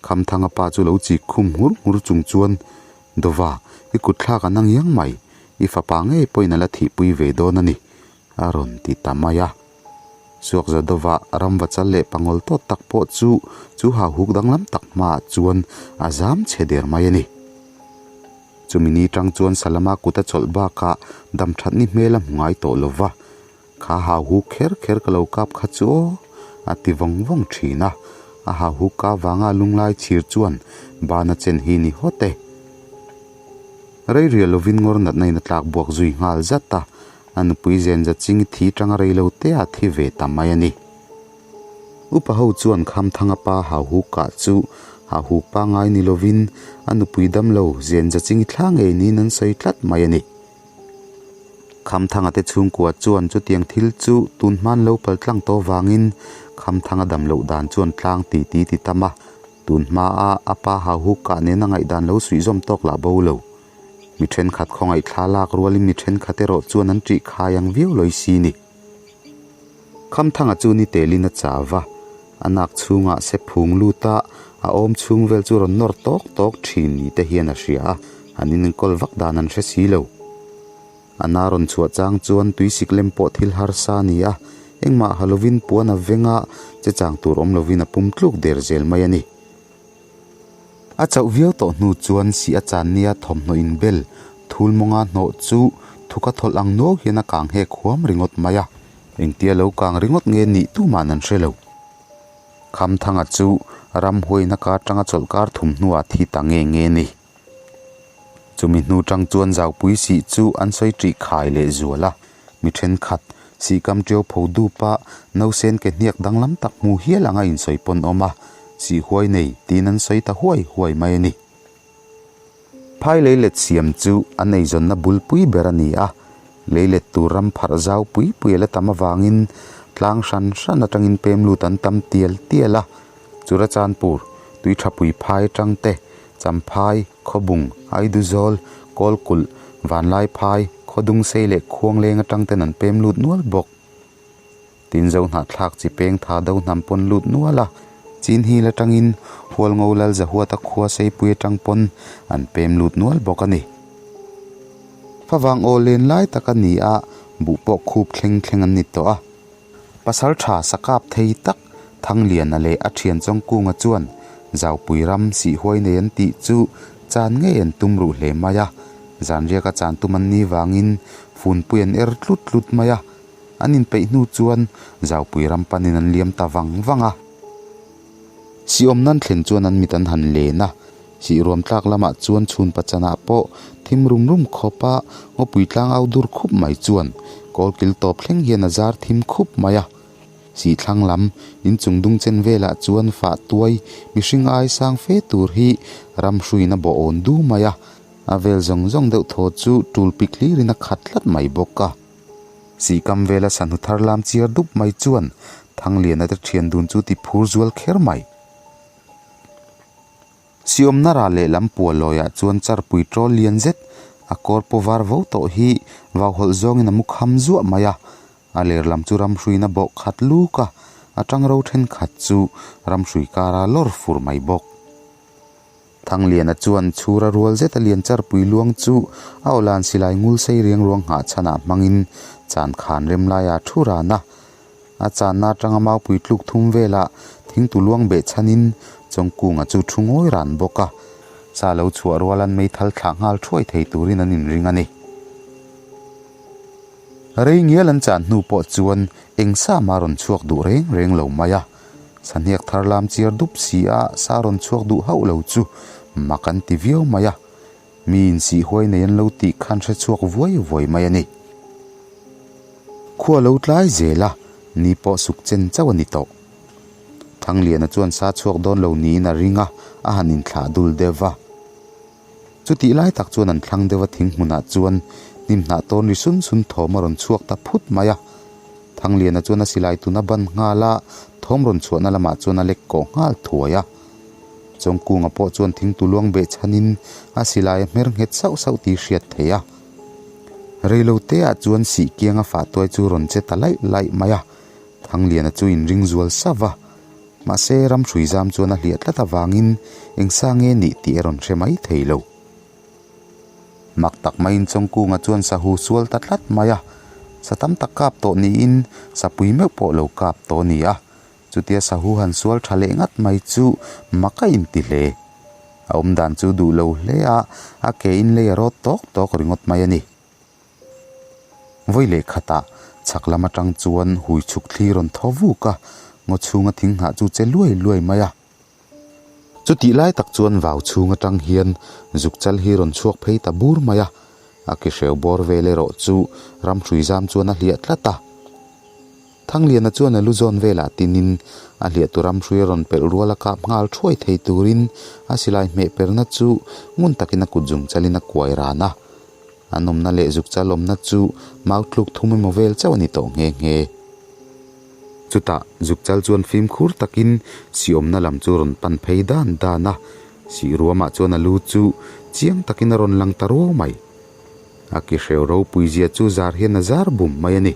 Khamthanga pa chu lo chik khum nghur nghur chung chuan, Dova, i kut thlak an ang iang mai, i fapa ngei pawhin a la thihpui ve dawn a ni, a rawn ti ta mai a. Suakzadova ramvachal leh pangawl tawt tak pawh chu chu hauhuk danglam tak hmaah chuan a zam chhe der mai a ni. Chumi ni tang chuan Salama kut a chawlh bakah damthatni hmel a hmu ngai tawh lo va, Kha hauhuk kher kher ka lo kap kha chu aw, a ti vawng vawng thin a. A hauhuk ka vanga lunglai chhir chuan bana chen hi ni hawt e. Rei rial lovin ngawr natna in a tlak buak zui nghal zat a, a nupui zen za ching i thi tanga rei lo te a thi ve ta mai a ni. Upa ho chuan Khamthanga pa hauhuk kah chu hauhuk pangai ni lovin a nupui damlo zen za ching i thla ngei niin an sawi tlat mai a ni. Khamthanga te chhungkua chuan chutiang thil chu tun hman lo pal tlang tawh vangin Khamthanga dam loh dan chuan tlang ti ti ti tam a, tun hmaa a pa hauhuk kah nena ngaihdan lo suihzawm tawk lah bo lo. Mi thenkhat khawngaih thla lak rualin mi thenkhat erawh chuan an ṭih khai ang viau lawi si ni. Khamthanga chu ni telin a chau va, a nak chhungah se phung lut a, a awm chhung vel chu rawn nawr tawk tawk thin ni te hian a hria a, an inenkawl vak dan an hre si lo. A na rawn chhuah chang chuan tuisik lem pawh thil harsa a ni a, engmah ha lovin puan a veng a, che chang tur awm lovin a pum tluk der zel mai a ni. A chauh viau tawh hnu chuan sih a chan nia thawmhnaw inbel thul mawnga hnawh chu thuka thawlh ang nuau hian a kang hek huam ringawt mai a, engtia lo kang ringawt nge nih tuman an hre lo. Khamthanga chu ramhuaina kar tanga chawlhkar thumhnuah thi ta nge nge ni. Chumi hnu tang chuan zaupui sih chu an sawi ṭih khai leh zual a, mi thenkhat sihkam ṭeu pho dup a, nausen ke hniak danglam tak hmu hial anga insawi pawn awm a, sih huai nei tiin an sawi ta huai huai mai a ni. Phai leilet siam chu an eizawnna bulpui ber a ni a, leilet tur ram pharh zau pui pui a la tam avangin tlang hran hran atangin pem lut an tam tial tial a, Churachandpur, Tuithapui phai atang te, Champhai, Khawbung, Aiduzawl, Kawlkulh, Vanlaiphai, Khawdungsei leh Khuangleng atang ten an pem lut nual bawk. Tin Zohnahthlak chi peng tha do hnam pawn lut nual a, Chin Hill atangin Hualngo Lal Zahuata khua Seipui atang pawn an pem lut nual bawk a ni. Favang aw len lai tak a ni a, buh pawh khup thleng thleng an ni tawh a. Pasal tha sakap thei tak Thangliana leh a thian Chawngkunga chuan Zaupui ram sihhuai nei an tih chu chan ngei an tum ruh hle mai a, zanriaka chan tum an ni vangin funpui an er tlut tlut mai a, an inpeih hnu chuan Zaupui ram panin an liam ta vang vang a. Sihawm nan thlen chuan an mit an han len a, sihruam tlak lamah chuan chhun pachanah pawh thim rum rum khawp a, ngawpui tlang au dur khup mai chuan kawlkil tawp thleng hian a zar thim khup mai a. Sihthlang lam inchung dung chen velah chuan fah tuai mihring ai sang fe tur hi ram hruiin a bawh awn du mai a, a vel zawng zawng deuh thaw chu tul pik hlirin a khat tlat mai bawk a. Sihkam vela sanhu thar lam chiar dup mai chuan Thangliana te thian dun chu ti phur zual kher mai. Siawmna ral leh lam pual lawiah chuan charpui tawl lian zet a kawr paw var vo tawh hi vau hawlh zawngin a mu kham zuah mai a, a ler lam chu ramhruiin a bawh khat luk a, a tang ro thenkhat chu ramhrui kara lawr fur mai bawk. Thangliana chuan chhura rual zeta lian charpui luang chu a awlan silai ngul sei riang ruang nghah chhanah hmangin chan khan rem laia thu ran a. A channa atanga maupui tluk thum velah thingtu luang beh chhanin Chawngkunga chu thu ngawi ran bawk a. Sa lo chhuah rualan meithal thlah nghal thuai thei turin an inring a ni. Rei ngial an chan hnu pawh chuan eng sa mah rawn chhuak duh reng reng lo mai a. Sahniak thar lam chiar dup si a sa rawn chhuak duh hauh lo chu mak an ti viau mai a, mi insih huai nei an lo tih khan hre chhuak vuai vuai mai a ni. Khua lo tlai zel a, ni pawh suk chen chauh a ni tawh. Thangliana chuan sa chhuak dawn lo niin a ring a, a han inthlah dul deuh va. Chutih lai tak chuan an thlang deuh a thing hmunah chuan hnim hnah tawn ri sun sun thawm a rawn chhuak ta phut mai a. Thangliana chuan a silai tun a ban nghal a, thawm rawn chhuahna lamah chuan a lek kawh nghal thuai a. Chawngkunga pawh chuan thingtu luang beh chhanin a silai a hmer nghet sauh sauh tih hriat theih a. Reiloteah chuan sih kianga fah tuai chu rawn che ta laih laih mai a, Thangliana chu inring zual sauh va. Mahse, ramhrui zam chuan a hliah tlat avangin eng sa nge nih tih a rawn hre mai thei lo. Mak tak maiin Chawngkunga chuan sahu sual ta tlat mai a, sa tam tak kap tawh niin sapui meuh pawh lo kap tawh a ni a, chutia sahu han sual tha leh ngat mai chu mak a inti hle. A awmdan chu duh lo hle a, a ke in lei a rawt tawk tawk ringawt mai a ni. Vawi leh khatah chhak lam atang chuan hui chhuk thli rawn thaw vuk a, ngaw chhunga thing hnah chu che luai luai mai a. Chutih lai tak chuan vau chhung atang hian zuk chal hi rawn chhuak phei ta bur mai a, a ke hreu bawr vel erawh chu ramhrui zam chuan a hliah tlat a. Thangliana chuan a lu zawn velah tinin a hliahtu ramhrui a rawn pelh rual a kap nghal thuai thei turin a silai hmeh perna chu ngun takin a kut zung chalin a kuai ran a. An awmna leh zuk chal awmna chu mau tluk thum emaw vel chauh a ni tawh nghe nghe. Chutah zuk chal chuan fimkhur takin si awmna lam chu rawn pan phei dan dan a, sih ruamah chuan a lu chu chiang takin a rawn lang ta ruau mai. A ki hreu ropui zia chu zar hian a zar bum mai a ni.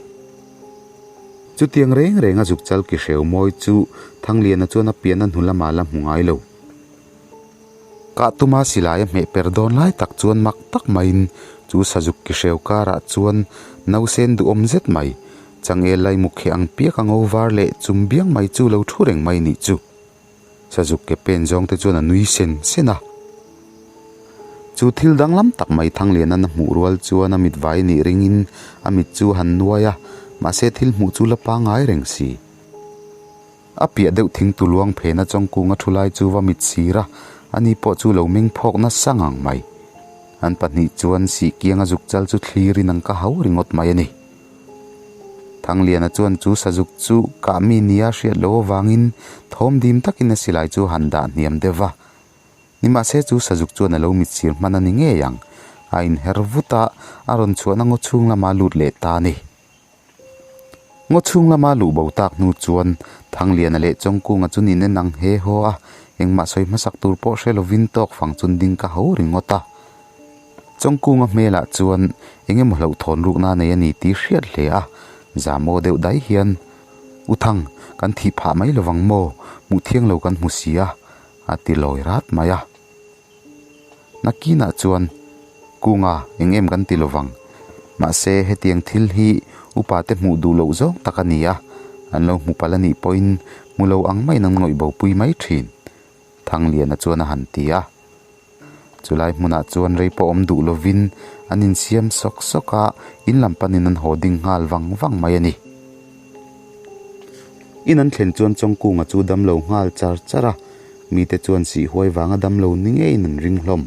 Chutiang reng renga zuk chal ki hreu mawi chu Thangliana chuan a pian a hnu lamah la hmu ngai lo. Kah tuma silai a hmeh per dawn lai tak chuan mak tak maiin chu sazuk ki hreu karah chuan nausen duhawm zet mai, changel lai mukhe ang piak a ngo var leh chum biang mai chu lo thu reng mai nih chu. Sazuk ke pen zawng te chuan a nui sen sen a. Chu thil danglam tak mai Thangliana'n a hmuh rual chuan a mit vai nih ringin a mit chu a han nuai a, mahse thil hmuh chu la pangngai reng si. A piah deuh thing tu luang phena chawngkunga thu lai chu va mit sir a, ani pawh chu lo meng phawk nasa ngang mai. An pahnih chuan sih kianga zuk chal chu thlirin an ka hau ringawt mai a ni. Thangliana chuan chu sazuk chu kah mi nia hriat loh avangin thawm dim takin a silai chu han dah hniam deuh va. Nimahse chu sazuk chuan a lo mit sir hman a ni ngei ang. A inher vut a, a rawn chhuahna ngaw chhung lama lut leh ta a ni. Ngaw chhung lama luh bo tak hnu chuan Thangliana leh Chawngkunga chu nin en ang he haw a, engmah sawi hmasak tur pawh hre lovin tawk fang chun ding ka ho ringawt a. Chawngkunga hmelah chuan eng emaw hlauhthawn rukna a nei a ni tih hriat hle a, zamaw deuh dai hian, U Thang, kan thih phah mai lovang maw? Hmuh thiang lo kan hmu si a, a ti lawi rat mai a. Nakinah chuan, Kunga, eng em kan ti lovang. Mahse, hetiang thil hi upa te hmuh duh loh zawng tak a ni a, an lo hmu palh a nih pawhin hmu lo ang maiin an ngawih bopui mai thin, Thangliana chuan a han ti a. Chulai hmunah chuan rei pawh awm duh lovin an insiam sawk sawk a, in lam panin an haw ding nghal vang vang mai a ni. In an thlen chuan Chawngkunga chu damlo nghal char char a, Mite chuan sih huai vanga damlo ni ngeiin an ring hlawm.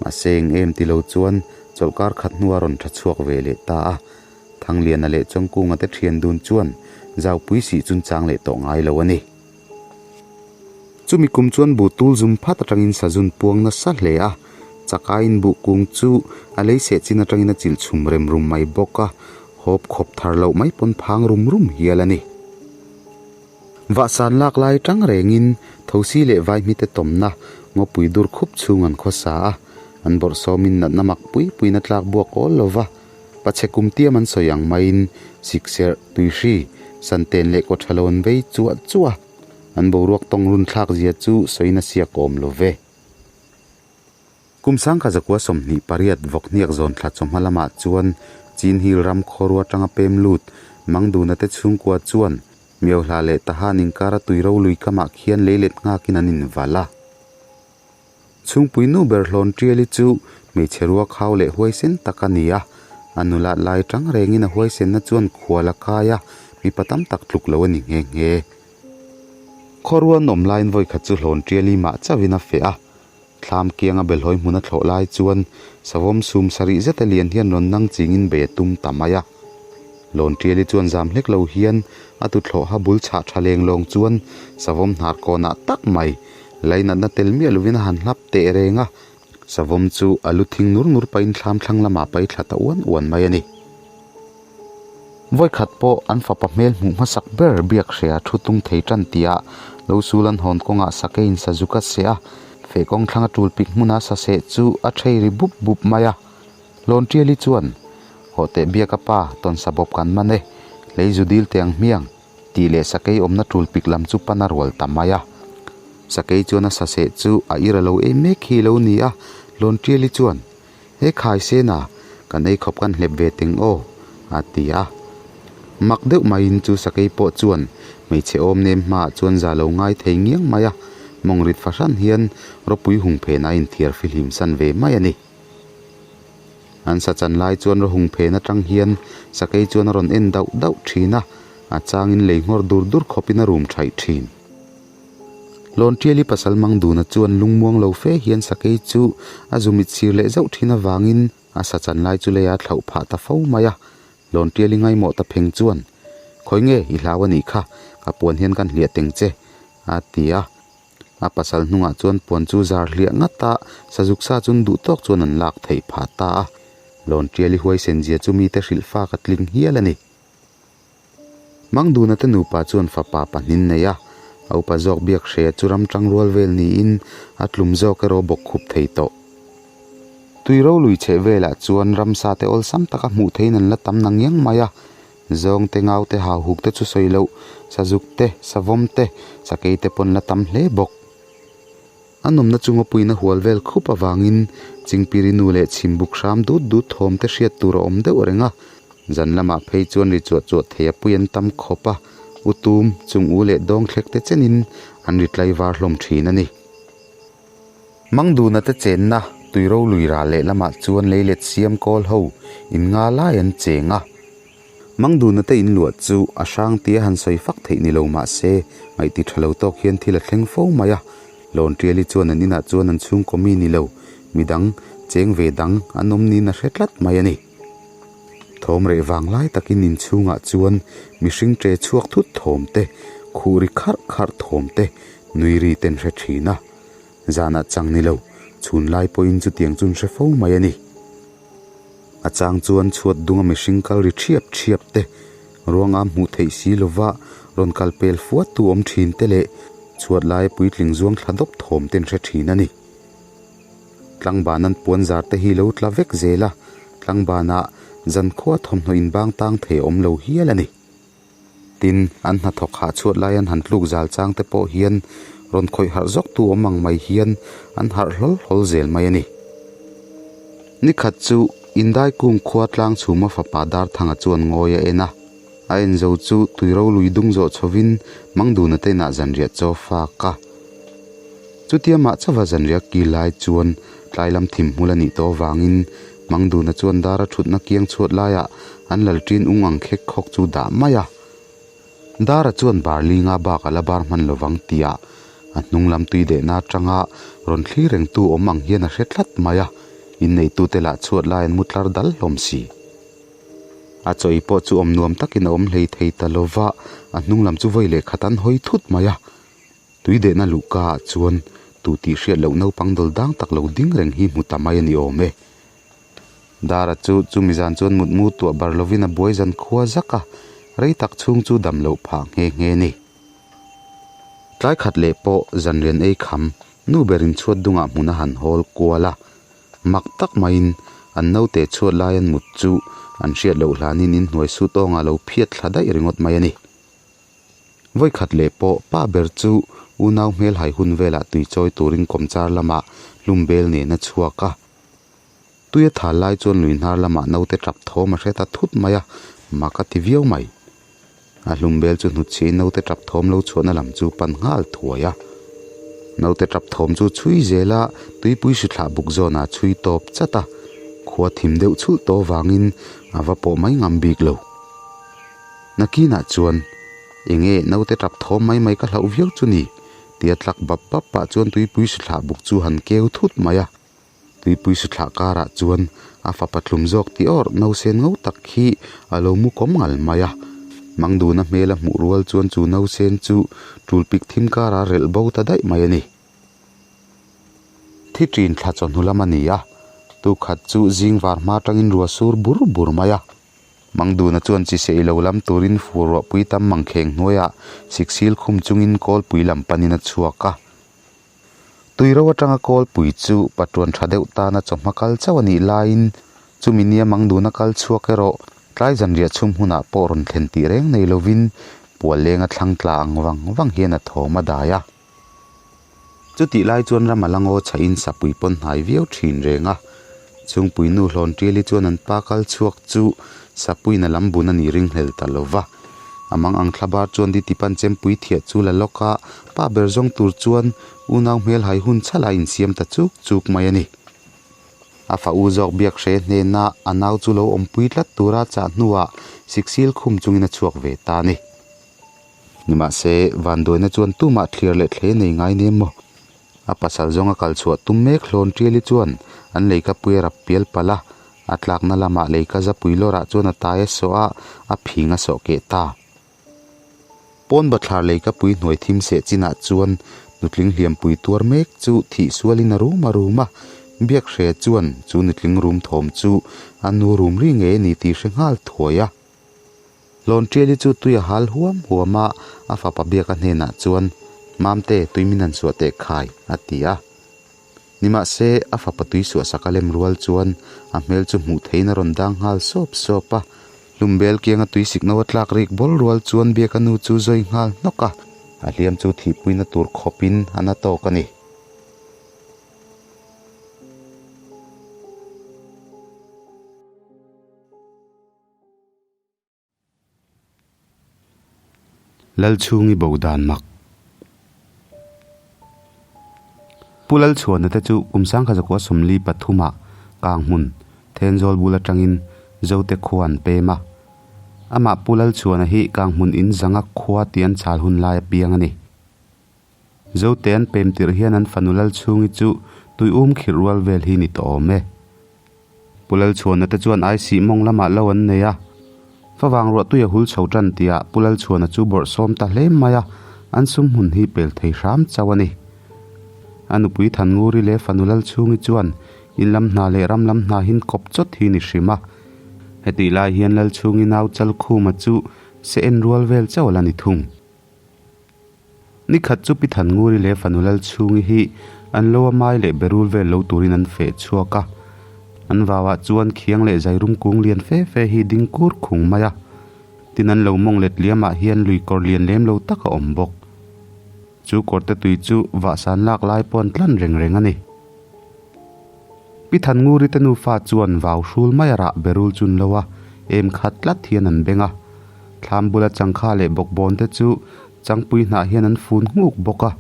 Mahse eng em ti lo chuan chawlhkar khat hnua rawn tha chhuak ve leh ta a. Thangliana leh Chawngkunga te thian dun chuan Zaupui sih chun chang leh tawh ngai lo a ni. Chumi kum chuan buh tul zum phat atangin sazun puang nasa hle a, chakaiin buh kung chu a lei seh chin atangin a chilh chhum rem rum mai bawk a, hawp khawp thar loh mai pawn phang rum rum hial a ni. Vahsan lak lai tang rengin thosi leh vaihmite tawmna ngawpui dur khup chhung an khawsa a, an bawrhsawmin natna mak pui puiin a tlak buak awl lo va, pachhe kum tiam an sawi ang maiin sikserh, tuihri, santen leh kawthalo an vei chuah chuah a, an boruak tawng run thlak zia chu sawiin a siak awm lo ve. Kum sangkha zakua 28 vawkhniak zawn thla chawhma lamah chuan Chin Hill ram khawrua atanga pem lut Mangduna te chhungkua chuan Miohla leh Tahan inkara tui ro lui kamah khian lei let nghakin an invalh a. Chhungpui nu ber hlawn Tiali chu hmeichhe rua khau leh huaisen tak a ni a, a nulat lai tang rengin a huaisenna chuan khual a kai a, mipa tam tak tluk lo a ni nghe nghe. Khawrua an awm laiin vawikhat chu hlawn Tiali mah chauhin a feh a, Thlam kianga belhawi hmun a thlawh lai chuan savawm sum sarih zeta lian hian rawn nang chingin bei a tum ta mai a. Lawn Tiali chuan zam hlek lo hian a tuthlawha bul chhah tha leng lawng chuan savawm hnar kawnah tak mai lainatna tel miah lovin a han hlap teh reng a, savawm chu a lu thing nur nur pahin thlam thlang lamah pai thla ta uan uan mai a ni. Vawikhat pawh an fapa hmel hmuh hmasak ber biak hria thu tung thei tan tihah lo sul an hawn kawngah sake in sazuk a seh a, feh kawng thlang a tul pik hmuna sa seh chu a thei ri bup bup mai a. Lawntiali chuan. Hawh teh Biaka pa, tawnsa bawp kan man e, hlei zu dil teh ang hmiang, tih leh sakei awmna tul pik lam chu pan a rual ta mai a. Sakei chuan a saseh chu a ir a lo ei mek hi lo ni a, Lawntiali chuan, He khai sena, kan ei khawp kan hlep ve teng aw, a ti a. Mak deuh maiin chu sakei pawh chuan hmeichhe awm nem hmaah chuan za lo ngai thei ngiang mai a, mawngrit fahran hian ropui hung phen a inthiar fihlim san ve mai a ni. An sa chan lai chuan rawhung phen atang hian sakei chuan a rawn en dauh dauh thin a, a changin lei nghawr dur dur khawpin a rum thaih thin. Lawntiali pasal Mangduna chuan lungmuang lo fe hian sakei chu a zumit sir leh zauh thin avangin a sa chan lai chu leiah a thlauh phah ta fo mai a. Lawntiali ngaimawh ta pheng chuan, Khawi nge i hlau a nih kha, ka puan hian kan hliah teng che, a ti a. A pasal hnungah chuan puan chu zar hliah ngat a, sazuk sa chun duh tawk chuan an lak theih phah ta a. Lawntiali huaisen zia chu mite hrilh fak a tling hial a ni. Mangduna te nupa chuan fapa pahnin nei a, a upa zawk biak hre chu ram tang rual vel niin a tlum zawk erawh bawk khup thei tawh. Tui rolui chheh velah chuan ramsa te awlsam taka hmuh theiin an la tam na ngiang mai a, zawng te ngau te hau huk te chu sawi loh, sazuk te, savawm te, sakei te pawn la tam hle bawk. A nawmna chu ngawpuiin a hual vel khup avangin Chingpiri nu leh chhimbuk hram dut dut thawm te hriat tur a awm deuh reng a, zan lamah phei chuan ri chuah chuah thei a pui an tam khawp a, u tum, chung u leh dawng thlek te chenin an ri tlaivar hlawm thin a ni. Mangduna te chenna tui rolui ral leh lamah chuan leilet siam kawl ho in nga lai an cheng a. Mangduna te inluah chu a hrang tia han sawi fak theih ni lo mah se ngaihti tha lo tawk hian thil a thleng fo mai a. Lawntiali chuan an inah chuan an chhungkaw mi ni lo, midang, cheng ve dang an awm niin a hre tlat mai a ni. Thawm reh vang lai takin inchhungah chuan mihring ṭe chhuak thut thawm te, khuh ri kharh kharh thawm te, nui ri ten hre thin a. Zanah chang ni lo, chhun lai pawhin chutiang chu an hre fo mai a ni. A chang chuan chhuat dunga mihring kal ri ṭhiap ṭhiap te, ruanga hmuh theih si lova rawn kal pel fuat tu awm ṭhin te leh chhuat laia puitling zuang thla dawp thawm te an hre ṭhin a ni. Tlangban an puan zar te hi lo tla vek zel a, tlangbanah zankhua thawmhnaw inbang tang thei a awm lo hial a ni. Tin, an hnathawk hah chhuat lai an han tluk zal chang te pawh hian rawn khawih harh zawk tu awm ang mai hian an harh hlawl hlawl zel mai a ni. Nikhat chu Indai kung khua tlang chhuma fapa Darthanga chuan ngawi a en a, a en zo chu tui rolui dung zawh chhovin Mangduna te inah zanriah chaw fak a. Chutia mah chauha zanriah kil lai chuan tlai lam thim hmul a nih tawh avangin Mangduna chuan dara thutna kiang chhuat laiah an lal ṭin ung ang khek khawk chu dah mai a. Dara chuan bar linga bak a la bar hman lovang tia a hnung lam tui dehna atanga rawn thlir rengtu awm ang hian a hre tlat mai a, inneitute lah chhuat lai an mu tlar dal hlawm si. A chawi pawh chu awm nuam takin a awm hlei thei ta lova, a hnung lam chu vawi leh khat an hawi thut mai a. Tui dehna luhka ah chuan tu tih hriat loh naupang dawl dang tak lo ding reng hi hmu ta mai a ni awm e. Dara chu chumi zan chuan mutmu tuah bar lovin a buai zan khua zak a, rei tak chhung chu dam loh phah nghe nghe ni. Tlai khat leh pawh zanrian ei kham nu berin chhuat dungah hmun a han hawl kual a, mak tak maiin an naute chhuat lai an mut chu an hriat loh hlanin inhnuai su tawngah lo phiat thla daih ringawt mai a ni. Vawikhat leh pawh pa ber chu unau hmel hai hun velah tui chawi turin kawmchar lamah hlum bel nen a chhuak a. Tui a thal lai chuan lui hnar lamah naute tap thawm a hre ta thut mai a, mak a ti viau mai. A hlum bel chu hnutchhiain naute tap thawm lo chhuahna lam chu pan nghal thuai a. Naute tap thawm chu chhui zel a, tuipui hrithlah buk zawnah chhui tawp chat a, khua thim deuh chhulh tawh vangin a va pawh mai ngam bik lo. Nakinah chuan, Enge naute tap thawm mai mai ka hlauh viau chu ni? tia tlak bap bap pah chuan tuipui hrithlah buk chu han keu thut mai a. Tuipui hrithlah karah chuan a fapa tlum zawk tih awrh nausen ngo tak hi a lo mu kawm ngal mai a. Mangduna hmel a hmuh rual chuan chu nausen chu tul pik thim karah relh bo ta daih mai a ni. Thi ṭin thla chawhnu lam a ni a, tukhat chu zing var hma atangin rua sur bur bur mai a. Mangduna chuan chi sei lo lam turin fur ruahpui tam mangkheng hnuaiah siksil khum chungin kawlpui lam panin a chhuak a. Tui ro atanga kawlpui chu patuan tha deuh tana chawhma kal chauh a nih laiin Chumi nia mang duna kal chhuak erawh tlai zanriah chhum hunah pawh rawn thlen tih reng nei lovin pual lenga thlang tla ang vang vang hian a thawm a dai a. Chutih lai chuan ram a la ngaw chhahin sapui pawn hnai viau thin reng a. Chhungpui nu hlawn tiali chuan an pa kal chhuak chu sapuiin a lam bun a nih ringhlel ta lo va. A mang ang thla bar chuan Ditipan chempui thiah chu la lawk a, pa ber zawng tur chuan unau hmel hai hun chhala a insiam ta chuk chuk mai a ni. A fa u zawk biak hre hnena a nau chu lo awmpui tlat tura chah hnuah siksil khum chungin a chhuak ve ta a ni. Nimahse, vanduaina chuan tumah thlir leh thle nei ngai nem maw? A pasal zawnga kal chhuah tum mek hlawn Tiali chuan an leikapui a rap pial palh a, a tlakna lamah leika zapui lawrah chuan a tai a sawh a, a phing a sawh keh ta. Pawn bathlar leikapui hnuai thim seh chinah chuan nutling hliampui tuar mek chu thih sualin a rum a rum a, Biakhre chuan chu nutling rum thawm chu a nu rum ri ngei a ni tih hre nghal thuai a. Hlawn Tiali chu tui a hal huam huam a, a fapa Biaka hnenah chuan, Mamte, tui min han suah teh khai, a ti a. Nimahse, a fapa tui suahsak a lem rual chuan a hmel chu hmuh theihin a rawn dang nghal sawp sawp a. Hlumbel kianga tui sikno a tlak rik bawl rual chuan Biaka nu chu zawi nghal hnawk a, a hliam chu thihpuina tur khawpin a na tawk a ni. Lalchhungi bo dan mak. Pu Lalchhuana te chu kum sangkhat zakua sawmli pathumah Kanghmun, Thenzawl bul atangin Zote khua an pem a. Amah Pu Lalchhuana hi Kanghmun in zanga khua tih an chhal hun lai a piang a ni. Zote an pem tirh hian an fanu Lalchhungi chu tui um khirh rual vel hi ni tawh awm e. Pu Lalchhuana te chuan aisih mawng lamah lo an nei a, favang ruah tui a hul chho tan tihah Pu Lalchhuana chu bawrh sawm ta hle mai a, an sum hmun hi pel thei hram chauh a ni. A nupui Thannguri leh fanu Lalchhungi chuan in lam hna leh ram lam hna hin kawp chawt hi ni hrim a. Hetih lai hian Lalchhungi nau Chalkhuma chu se en rual vel chauh a la ni thung. Ni khat chu Pi Thannguri leh fanu Lalchhungi hi an lo a mai leh berul vel lo turin an feh chhuak a. An vauah chuan khiang leh zairum kung lian fe fe hi ding kur khung mai a. Tin an lo mawng let liamah hian lui kawr lian lem lo tak a awm bawk. Chu kawrte tui chu vahsan lak lai pawh an tlan reng reng a ni. Pi Thannguri te nufa chuan vau hrul mai a rah berul chun lo a, em khat tlat hian an beng a. Thlam bula changkha leh bawkbawn te chu changpui hnah hian an fun nghuk bawk a.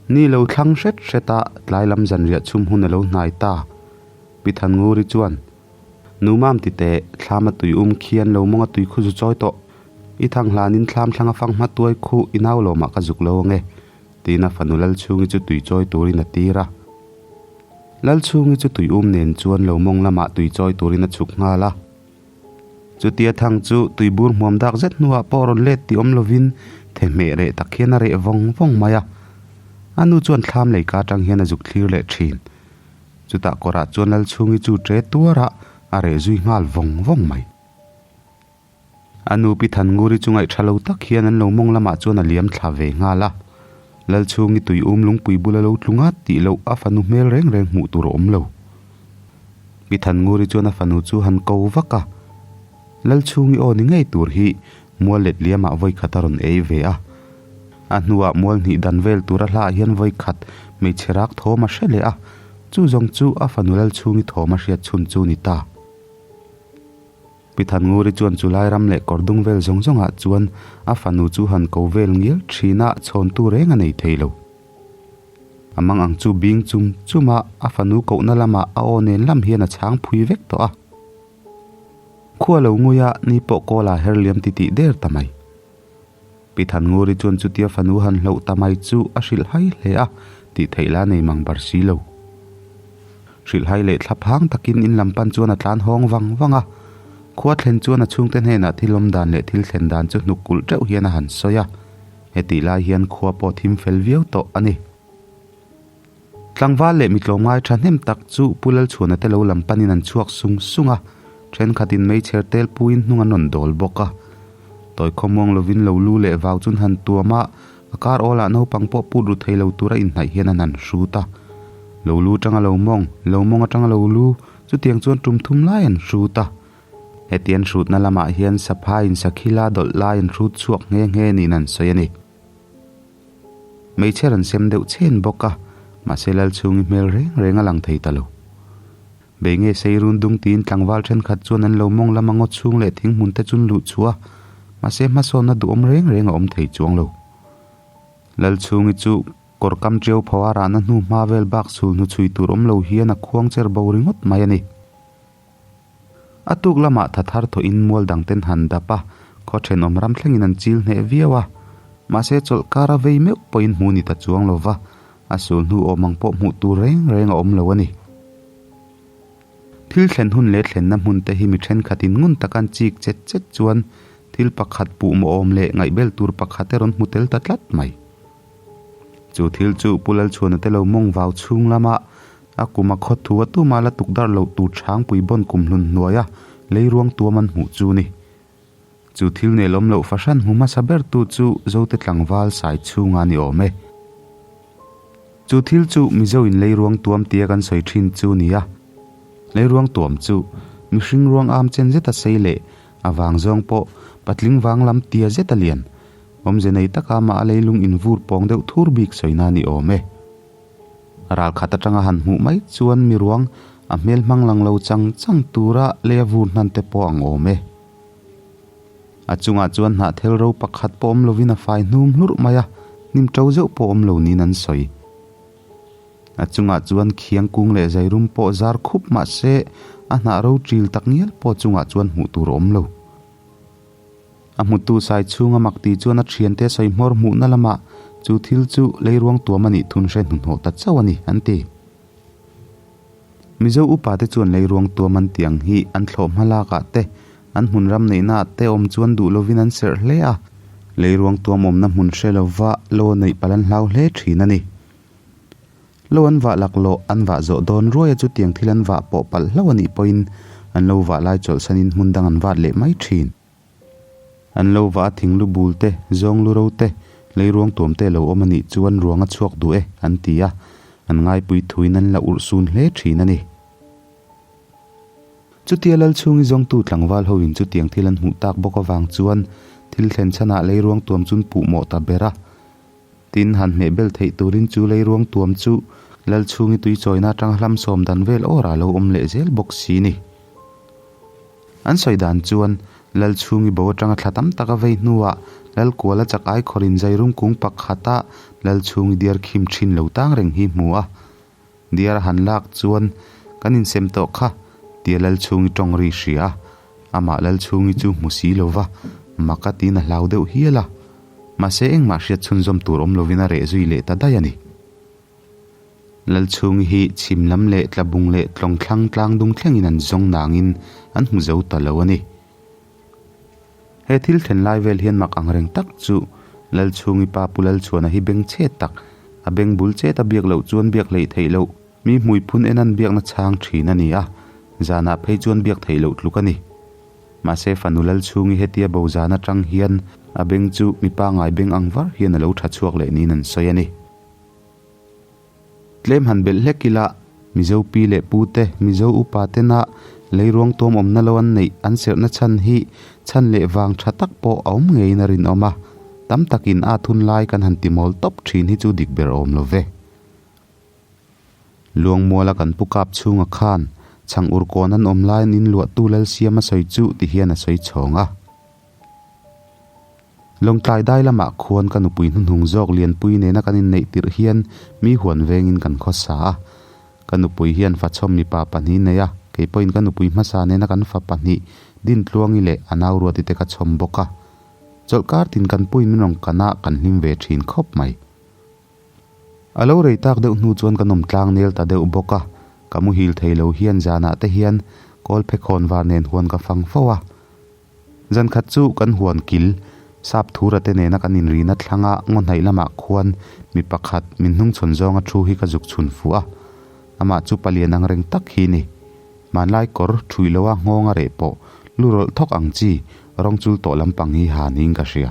Ni lo thlang hret hret a, tlai lam zanriah chhum hun a lo hnai ta. Pi Thannguri chuan, Nu mam ti teh, thlam a tui um khian lo mawng a tui khu zu chawi tawh. I thang hlanin thlam thlang a fang hma tuai khu i nau lawmah ka zuk lo ange. Tiin a fanu Lalchhungi chu tui chawi turin a tir a. Lalchhungi chu tui um nen chuan lo mawng lamah tui chawi turin a chhuk nghal a. Chutia thang chu tui bur hmuam dak zet hnuah pawh rawn let tih awm lovin thehmeh reh tak hian a reh vawng vawng mai a. A nu chuan thlam lei ka atang hian a zuk thlir leh thin. Chutah kawrah chuan Lalchhungi chu ṭe tuarah a reh zui nghal vawng vawng mai. A nu Pi Thannguri chu ngaih tha lo tak hian an lo mawng lamah chuan a liam thla ve nghal a. Lalchhungi tui um lungpui bula lo tlu ngat tih loh a fanu hmel reng reng hmuh tur a awm lo. Pi Thannguri chuan a fanu chu han ko vak a. Lalchhungi aw ni ngei tur hi mual let liamah vawi khat a rawn ei ve a. A hnuah mual hnih dan vel tur a hlaah hian vawi khat hmeichhe rak thawm a hre leh a, chu zawng chu a fanu Lalchhungi thawm a hriat chhun chu ni ta. Pi Thannguri chuan chu lai ram leh kawr dung vel zawng zawngah chuan a fanu chu han ko vel ngial thin a, chhawntu reng a nei thei lo. A mang ang chu bing chum chum a, a fanu kohna lamah a aw nen lam hian a chhang phui vek tawh a. Khua lo ngui a, ni pawh kawl ah her liam titih der ta mai. Pi Thannguri chuan chutia fanu han hloh ta mai chu a hrilh hai hle a, tih theih la nei mang bar si lo. Hrilh hai leh thla phang takin in lam pan chuan a tlan hawng vang vang a. Khua thlen chuan a chhungte hnenah thil awm dan leh thil thlen dan chu hnuk kulh teuh hian a han sawi a. Hetih lai hian khua pawh thim fel viau tawh a ni. Tlangval leh mitlawmngai thahnem tak chu Pu Lalchhuana te lo lam panin an chhuak sung sung a, thenkhatin meichher tel puiin hnung an rawn dawl bawk a. Tawi khawmuang lovin lo lu leh vau chun han tuam a, a kar awlah naupang pawh put ru thei lo tura inhnaih hian an han hrut a. Lo lu tanga lo mawng, lo mawng atanga lo lu. Chutiang chuan tum thum lai an hrut a. Heti an hrutna lamah hian saphaiin sakhila dawlh lai an hrut chhuak nghe nghe niin an sawi a ni. Hmeichher an sem deuh chhen bawk a, mahse Lalchhungi hmel reng reng a lang thei ta lo. Bei nge sei run dung tiin tlangval thenkhat chuan an lo mawng lama ngaw chhung leh thing hmun te chun luh chhuah a, mahse hmasawnna duhawm reng reng a awm thei chuang lo. Lalchhungi chu kawr kam tiau pho a rahna hnu hma vel bak chhul hnu chhui tur awm lo hian a khuang cher bo ringawt mai a ni. A tuk lamah tha thar thawhin mual dang ten han dap a, khaw thenawm ram thlengin an chil hneh viau a. Mahse chawlh kar a vei meuh pawhin hmu ni ta chuang lo va, a sul hnu awm ang pawh hmuh tur reng reng a awm lo a ni. Thil thlen hun leh thlenna hmun te hi mi thenkhatin ngun taka an chik chet chet chuan thil pakhat puhmawh awm leh ngaihbel tur pakhat erawn hmu tel ta tlat mai. Chu thil chu Pu Lalchhuana te lo mawng vau chhung lama a kum a khaw thu a tuma la tuk dar loh tur chhangpui bawn kum hlun hnuaia lei ruang tuam an hmuh chu ni. Chu thil nelawm loh fahran hmu hmasa ber tu chu Zote tlangval sai chhunga ni awm e. Chu thil chu Mizo in lei ruang tuam tia kan sawi thin chu ni a. Lei ruang tuam chu mihring ruang am chen zeta sei leh a vang zawng pawh patling vang lam tia zeta lian Awmze nei taka mah a leilung invur pawng deuh thur bik sawina ni awm e. Ral khat atanga han hmuh mai chuan mi ruang a hmel hmang lang lo chang chang tura lei a vur hnan te pawh ang awm e. A chungah chuan hnahthel ro pakhat pawh awm lovin a fai hnum hlurh mai a, hnim to zeuh pawh awm lo niin an sawi. A chungah chuan khiang kung leh zairum pawh zar khup mah se a hnah ro ṭil tak ngial pawh chungah chuan hmuh tur a awm lo. A hmutu sai chhunga mak ti chuan a thiante sawi hmawr hmuhna lamah chu thil chu leiruang tuam a nih thun hre hnuhnawh ta chauh a ni, an ti. Mizo upate chuan leiruang tuam an tih ang hi an thlawh hma lakah te, an hmun ram neihnaah te awm chuan duh lovin an serh hle a, leiruang tuam awmna hmun hre lova lo neih palh an hlau hle thin a ni. Lo an vah laklawh, an vah zawh dawn ruaia chutiang thil an vah pawh palh hlauh a nih pawhin an lo vah lai chawlhsanin hmun dang an vat leh mai thin. An lo vah a thing lu bul te, zawng lu ro te, lei ruang tuam te lo awm a nih chuan ruang a chhuak duh e, an ti a, an ngaipui thuin an la urh sun hle thin a ni. Chutia Lalchhungi zawngtu tlangval hoin chutiang thil an hmuh tak bawk avang chuan thil thlen chhanah lei ruang tuam chun puh mawh ta ber a. Tin, han hmeh bel theih turin chu lei ruang tuam chu Lalchhungi tui chawina atanga hlam sawm dan vel awrah a lo awm leh zel bawk si ni. An sawi dan chuan Lalchhungi bo atanga thla tam tak a vei hnuah Lalkuala chak ai khawrin zairum kung pakhata Lalchhungi diar khim thin lo tang reng hi hmu a. Diar a han lak chuan kan insem tawh kha tia Lalchhungi tawng ri hria a, amah Lalchhungi chu hmu si lova mak a tiin a hlau deuh hial a. Mahse engmah hriat chhunzawm tur awm lovin a reh zui leh ta daih a ni. Lalchhungi hi chhim lam leh tlabung leh tlawng thlang tlang dung thlengin an zawng nangin an hmu zo ta lo a ni. He thil thlen lai vel hian mak ang reng tak chu Lalchhungi pa Pu Lalchhuana hi beng chhet tak, a beng bul chet a biak loh chuan biak hleih theih loh, mi hmui phun en an biakna chhang thin a ni a, zanah phei chuan biak theih loh tluk a ni. Mahse fanu Lalchhungi hetia bo zan atang hian a beng chu mi pangai beng ang var hian a lo tha chhuak leh niin an sawi a ni. Tlem han belh hlek ila, Mizo pi leh pu te, Mizo upa tena leiruang tuam awmna lo an neih an serhna chhan hi chhan leh vang tha tak pawh a awm ngeiin a rinawm a, tam takin a thun lai kan han ti mawl tawp thin hi chu dik ber awm lo ve. Luangmuala kan pu kap chhunga khan chhang ur kawn an awm lai an inluahtu Lalsiama sawi chu ti hian a sawi chhawng a. Lawngtlai dai lamah khuan ka nupui hnuhnung zawk Lianpui nena kan inneih tirh hian mi huan vengin kan khawsa a. Ka nupui hian fachhawm mipa pahnih nei a, kei pawhin ka nupui hmasa nena kan fa pahnih Dintluangi leh a nau Ruati te ka chhawm bawk a. Chawlhkar tin kan puin min rawn kan a, kan hlim ve thin khawp mai. A lo rei tak deuh hnu chuan kan awm tlang nel ta deuh bawk a, ka muhil thei lo hian zanah te hian kawl phekhawn var nen huan ka fang fo a. Zan khat chu kan huan kil, sap thura te nena kan inrihna thlanga ngaw hnaih lamah khuan mi pakhat min hnungchhawn zawnga thu hi ka zuk chhun fuh a. Amah chu palian ang reng tak hi ni. Hmanlai kawr thuih loa nghawng a reh pawh lu rawlh thawk ang chi rawng chul tawh lampang hi ha niin ka hria.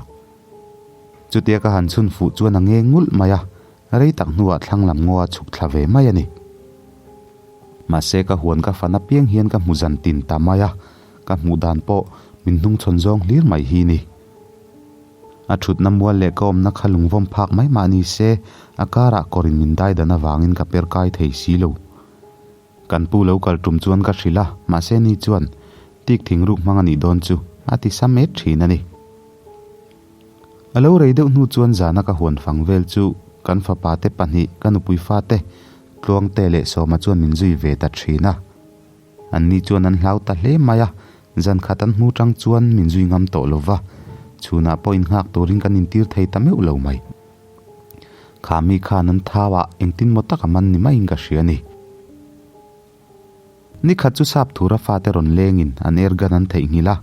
Chutia ka han chhun fuh chuan a nge ngulh mai a, rei tak hnuah thlang lam ngaw a chhuk thla ve mai a ni. Mahse ka huan ka fan apiang hian ka hmu zan tin ta mai a, ka hmuh dan pawh min hnungchhawn zawng hlir mai hi ni. A thutna mual leh ka awmna kha lungvawm phak mai mah ni se, a karah kawrin min dai dan avangin ka per kai thei si lo. Kan pu lo kal tum chuan ka hrilh a, mahse ni chuan tik thingruk hmang a nih dawn chu a ti sa met thin a ni. A lo rei deuh hnu chuan zana ka huan fang vel chu kan fapa te pahnih, ka nupui fate, Tluangte leh Sawma chuan min zui ve ta thin a. Anni chuan an hlau ta hle mai a, zan khat an hmu tang chuan min zui ngam tawh lo va, chhunah pawh innghak turin kan intir thei ta meuh lo mai. Kha mi khan an thau ah engtin maw tak a man ni maiin ka hria a ni. Ni khat chu sap thura fate rawn lengin an air gun an theihnghilh a,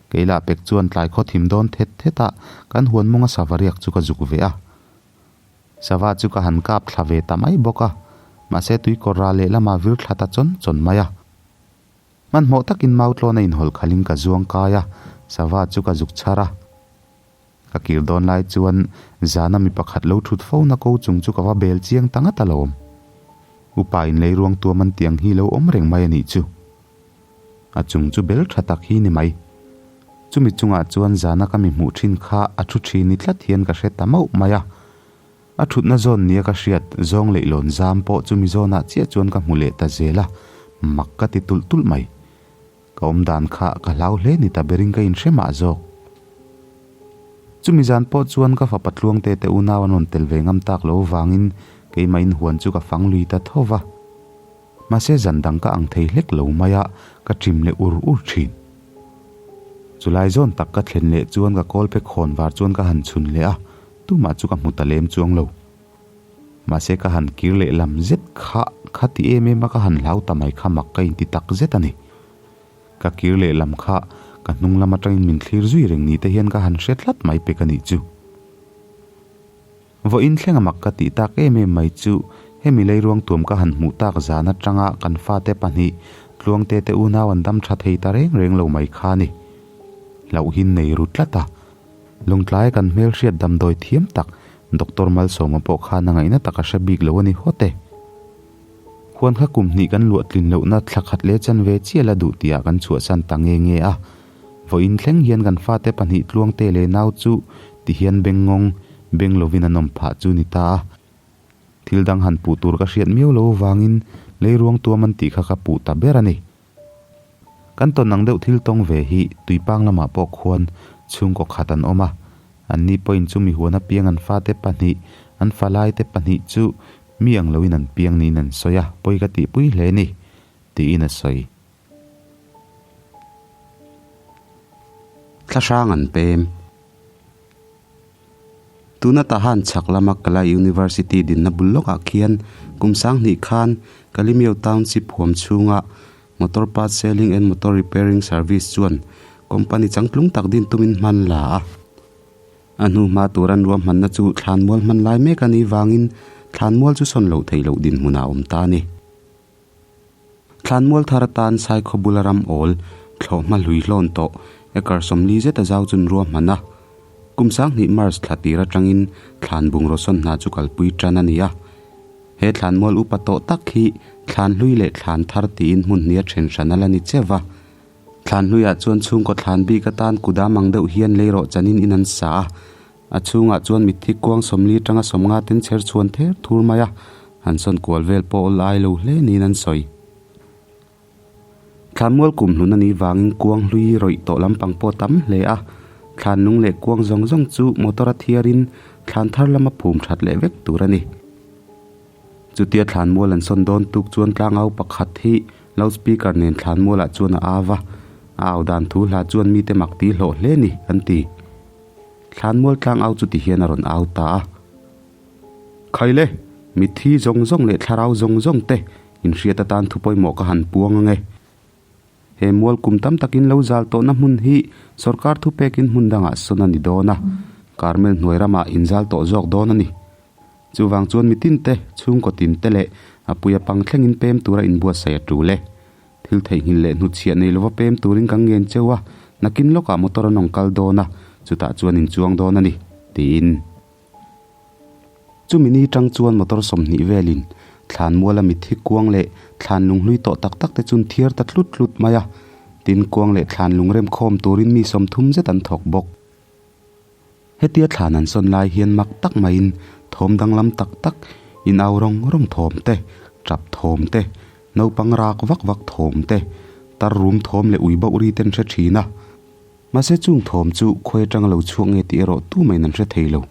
kei lah pek chuan tlai khaw thim dawn thet thet ah kan huan mawnga sava riak chu ka zuk ve a. Sava chu ka han kap thla ve ta mai bawk a, mahse tuikawr ral lehlamah vir thla ta chawn chawn mai a. Hmanhmawh takin mautlawn a inhawlh khalhin ka zuang kai a, sava chu ka zuk chhar a. Ka kir dawn lai chuan zana mi pakhat lo thut fo na ko chung chu ka va bel chiang ta ngat alawm. Upa in lei ruang tuam an tih ang hi lo awm reng mai a nih chu. A chung chu bel tha tak hi ni mai. Chumi chungah chuan zana ka mi hmuh thin kha a thu thin ni tlat hian ka hre ta mauh mai a. A thutna zawn nia ka hriat zawng leihlawn zam pawh chumi zawnah chiah chuan ka hmu leh ta zel a, mak ka ti tulh tulh mai. Ka awm dan kha ka hlau hle ni ta berin ka inhre mah zawk. Chumi zan pawh chuan ka fapa Tluangte te unau an rawn tel ve ngam tak lo vangin keimah inhuan chu ka fang lui ta tho va. Mahse zan dang ka ang thei hlek lo mai a, ka ṭim leh ur ur ṭhin. Chulai zawn tak ka thlen leh chuan ka kawl pe khawn var chuan ka han chhun leh a, tumah chu ka hmu ta lem chuang lo. Mahse ka han kir leh lam zet kha kha ti em em a ka han hlau ta mai kha mak ka inti tak zet a ni. Ka kir leh lam kha ka hnung lam atangin min thlir zui reng ni te hian ka han hre tlat mai pek a nih chu. Vawiin thleng a mak ka tih tak em em mai chu hemi leiruang tuam ka han hmuh tak zan atanga kan fate pahnih Tluangte te unau an dam tha thei ta reng reng lo mai kha ni. Hlauhin nei ru tlat a. Lawngtlai kan hmelhriat damdawi thiam tak Doctor Malsawma pawh khan a ngaihna tak a hre bik lo a ni hawt e. Huan kha kum hnih kan luah tlin lohna thla khat leh chanve chiah la duh tihah kan chhuahsan ta nge nge a. Vawiin thleng hian kan fate pahnih Tluangte leh nau chu ti hian bengngawng beng lovin an awm phah chu ni ta a. Thil dang han puh tur ka hriat miau lo avangin leiruang tuam an tih kha ka puh ta ber a ni. Kan tawn ang deuh thil tawng ve hi Tuipang lamah pawh khuan chhungkaw khat an awm a. Anni pawhin chumi huan apiang an fate pahnih, an falaite pahnih chu mi ang loin an piang niin an sawi a, pawi ka tihpui hle ni, tiin a sawi. Thlahrang an pem. Tuna Tahan chhak lama Kalay University dinna bul lawkah khian kum sanghnih khan Kalimyo Township huam chhunga Motor Parts Selling and Motor Repairing Service chuan company changtlung tak din tumin hman la a. A hnu hma tur an ruahmanna chu thlanmual hman lai mek a nih vangin thlanmual chu sawn loh theih loh dinhmun ah awm ta a ni. Thlanmual thar atan Saikhaw bula ram awl thlawhhma hlui hlawn tawh acre 40 zeta zau chun ruahman a. Kum sanghnih March thla tir atangin thlan bungraw sawn hna chu kalpui tan a ni a. He thlanmual upa tawh tak hi thlan hlui leh thlan thar tiin hmun hnih a then hran a la ni che va. Thlan hluiah chuan chhungkaw thlan bik atan kudam ang deuh hian lei rawh chanin in an sa a. A chhungah chuan mitthi kuang 40 atanga 50 ten chher chhuan ther thur mai a, an sawn kual vel pawh awl ai lo hle niin an sawi. Thlanmual kum hlun a nih vangin kuang hlui rawih tawh lampang pawh a tam hle a, thlan lung leh kuang zawng zawng chu motor a thiarin thlan thar lama phum that leh vek tur a ni. Chutia thlanmual an sawn dawn tuk chuan tlangau pakhat hi loudspeaker nen thlanmualah chuan a au a, a au dan thu hla chuan mite mak ti hlawh hle ni an ti. Thlanmual tlangau chu ti hian a rawn au ta a. Khaile, mitthi zawng zawng leh thlarau zawng zawng te inhriat atan thu pawimawh ka han puang ange. He mual kum tam takin lo zal tawhna hmun hi sorkar thupekin hmun dangah sawn a ni dawn a, Carmel hnuai ramah inzal tawh zawk dawn a ni. Chuvang chuan mitin te, chhungkaw tin te leh a puia pang thlengin pem tura inbuatsaih a tul e. Thil theihnghilh leh hnutchhiah nei lova pem turin kan ngen cheu a, nakin lawkah motor an rawn kal dawn a, chutah chuan in chuang dawn a ni, tiin. Chumi ni tang chuan motor 20 velin. Thlanmuala mitthi kuang leh thlan lunghlui tawh tak tak te chu an thiar ta tlut tlut mai a, tin kuang leh thlan lung rem khawm turin mi 30 zet an thawk bawk. Hetia thlan an sawn lai hian mak tak maiin thawm danglam tak tak, inau rawng rawng thawm te, tap thawm te, naupang rak vak vak thawm te, tar rum thawm leh ui bauh ri te an hre thin a. Mahse chung thawm chu khawi atanga lo chhuak nge tih erawh tumaiin an hre thei lo.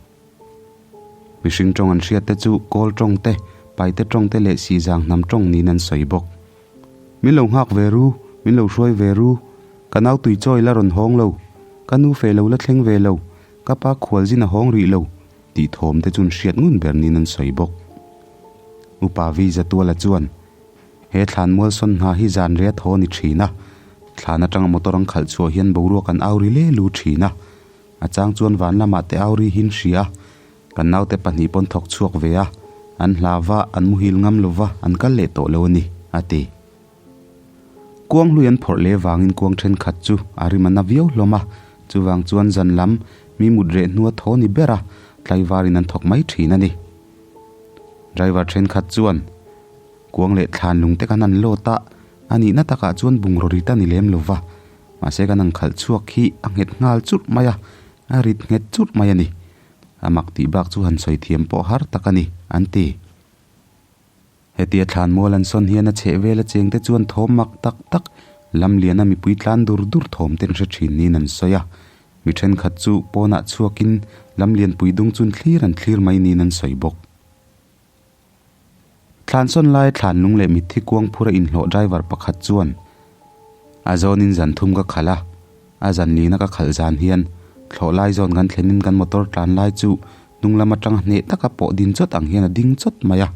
Mihring tawng an hriat te chu kawl tawng te, paite tawng te leh sihzang hnam tawng niin an sawi bawk. Min lo nghak ve ru, min lo hruai ve ru, ka nau tui chawi la rawn hawng lo, ka nu feh lo la thleng ve lo, ka pa khual zin a hawng rih lo, tih thawm te chu an hriat ngun ber niin an sawi bawk. Upa Vi Zatuala chuan, He thlan mual sawn hna hi zan ria thaw a ni thin a, thlan atanga motor an khalh chhuah hian boruak an au ri le lu thin a, A chang chuan van lamah te au ri hin hria a, kan naute pahnih pawn thawk chhuak ve a, an hlau va, an muhil ngam lo va, an kal leh tawh lo a ni, a ti. Kuang hlui an phawrh leh vangin kuang thenkhat chu a rim a na viau hlawm a, chuvang chuan zan lam mi mut reh hnua thaw ni ber a, tlaivarin an thawk mai thin a ni. Driver thenkhat chuan kuang leh thlan lung te kan han load a, a nihna takah chuan bungraw rit a ni lem lo va, Mahse kan ang khalh chhuak hi a nghet nghal churh mai a, a rit nghet churh mai a ni. A mak tih bak chu han sawi thiam pawh har tak a ni, an ti. Hetia thlan mual an sawn hian a chheh vel a cheng te chuan thawm mak tak tak, lam liana mipui tlan dur dur thawm ten hre thin niin an sawi a. Mi thenkhat chu pawnah chhuakin lam lianpui dung chun thlir an thlir mai niin an sawi bawk. Thlan sawn lai thlan lung leh mitthi kuang phur a inhlawh driver pakhat chuan a zawnin zan thum ka khalh a, a zan lina ka khalh zan hian thlawh lai zawn kan thlenin kan motor tlan lai chu hnung lam atanga hneh taka pawh din chawt ang hian a ding chawt mai a,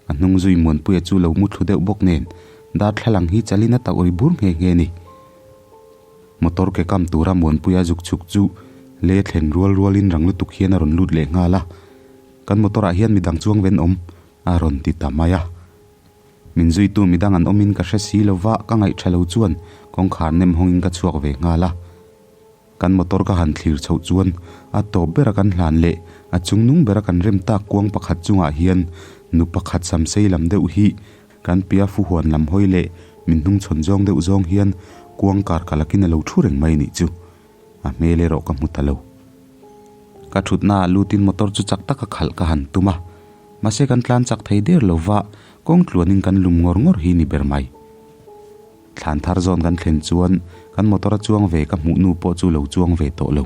a hnung zui Muanpuia chu lo mu thlu deuh bawk nen darthlalang hi chalin a tauh ri bur nghe nghe a ni. Motor ke kam tura Muanpuia zuk chhuk chu le thlen rual rualin rang lutuk hian a rawn lut leh nghal a. Kan motor ah hian midang chuang ven awm a rawn ti ta mai a. Min zuitu midang an awmin ka hre si lova ka ngaih tha lo chuan kawngkhar nem hawngin ka chhuak ve nghal a. Kan motor ka han thlir chhoh chuan a tawp bera kan hlan leh a chungnung bera kan rem tak kuang pakhat chungah hian nu pakhat samsei lam deuh hi kan pia fuhuan lam hawi leh min hnungchhawn zawng deuh zawng hian kuang kar ka lakin a lo thu reng mai nih chu. A hmel erawh ka hmu ta lo. Ka thutnaah lutin motor chu chak taka khalh ka han tum a, mahse kan tlan chak thei der lo va, kawng tluanin kan lum ngawr ngawr hi ni ber mai. Thlan thar zawn kan thlen chuan kan motor a chuang ve ka hmuh nu pawh chu lo chuang ve tawh lo.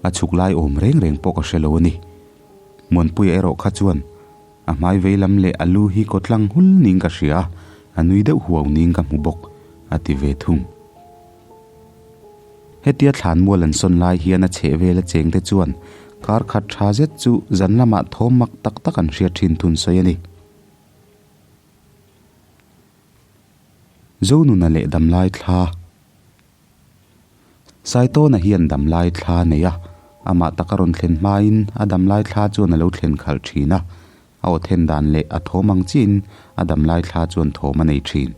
A chhuk lai awm reng reng pawh ka hre lo a ni. Muanpuia erawh kha chuan a hmai vei lam leh a lu hi kawtlang hul niin ka hria a, a nui deuh huau niin ka hmu bawk, a ti ve thung. Hetia thlan mual an sawn lai hian a chheh vela chengte chuan kar khat tha zet chu zan lamah thawm mak tak tak an hriat thin thun sawi a ni. Zonuna leh damlai thla Saitawna hian damlai thla nei a, amah taka rawn thlen hmain a damlai thla chuan a lo thlen khalh thin a, a aw then dan leh a thawm ang chiahin a damlai thla chuan thawm a nei thin.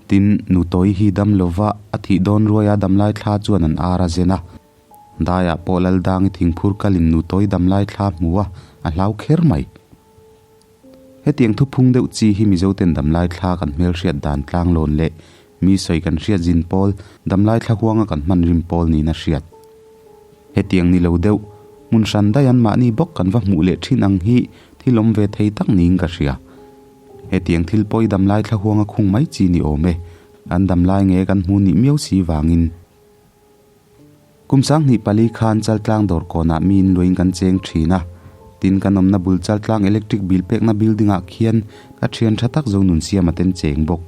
Tin, Nutawi hi dam lova a thih dawn ruaia damlai thla chuan an ar a zen a. Daiah pawh Laldangi thingphur kalin Nutawi damlai thla hmu a, a hlau kher mai. Hetiang thuphung deuh chi hi Mizoten damlai thla kan hmelhriat dan tlanglawn leh mi sawi kan hriat zin pawl, damlai thla huanga kan hman rim pawl niin a hriat. Hetiang ni lo deuh, hmun hran daih an mahni bawk kan va hmuh leh thin ang hi thil awm ve thei tak niin ka hria. Hetiang thil pawi damlai thla huanga khung mai chi ni awm e, an damlai nge kan hmu nih miau si vangin. Kum 2004 khan Chaltlang dawr kawnah miin luain kan cheng thin a, tin kan awmna bul Chaltlang electric bill pekna building ah khian ka thian tha tak Zonun Siama ten cheng bawk.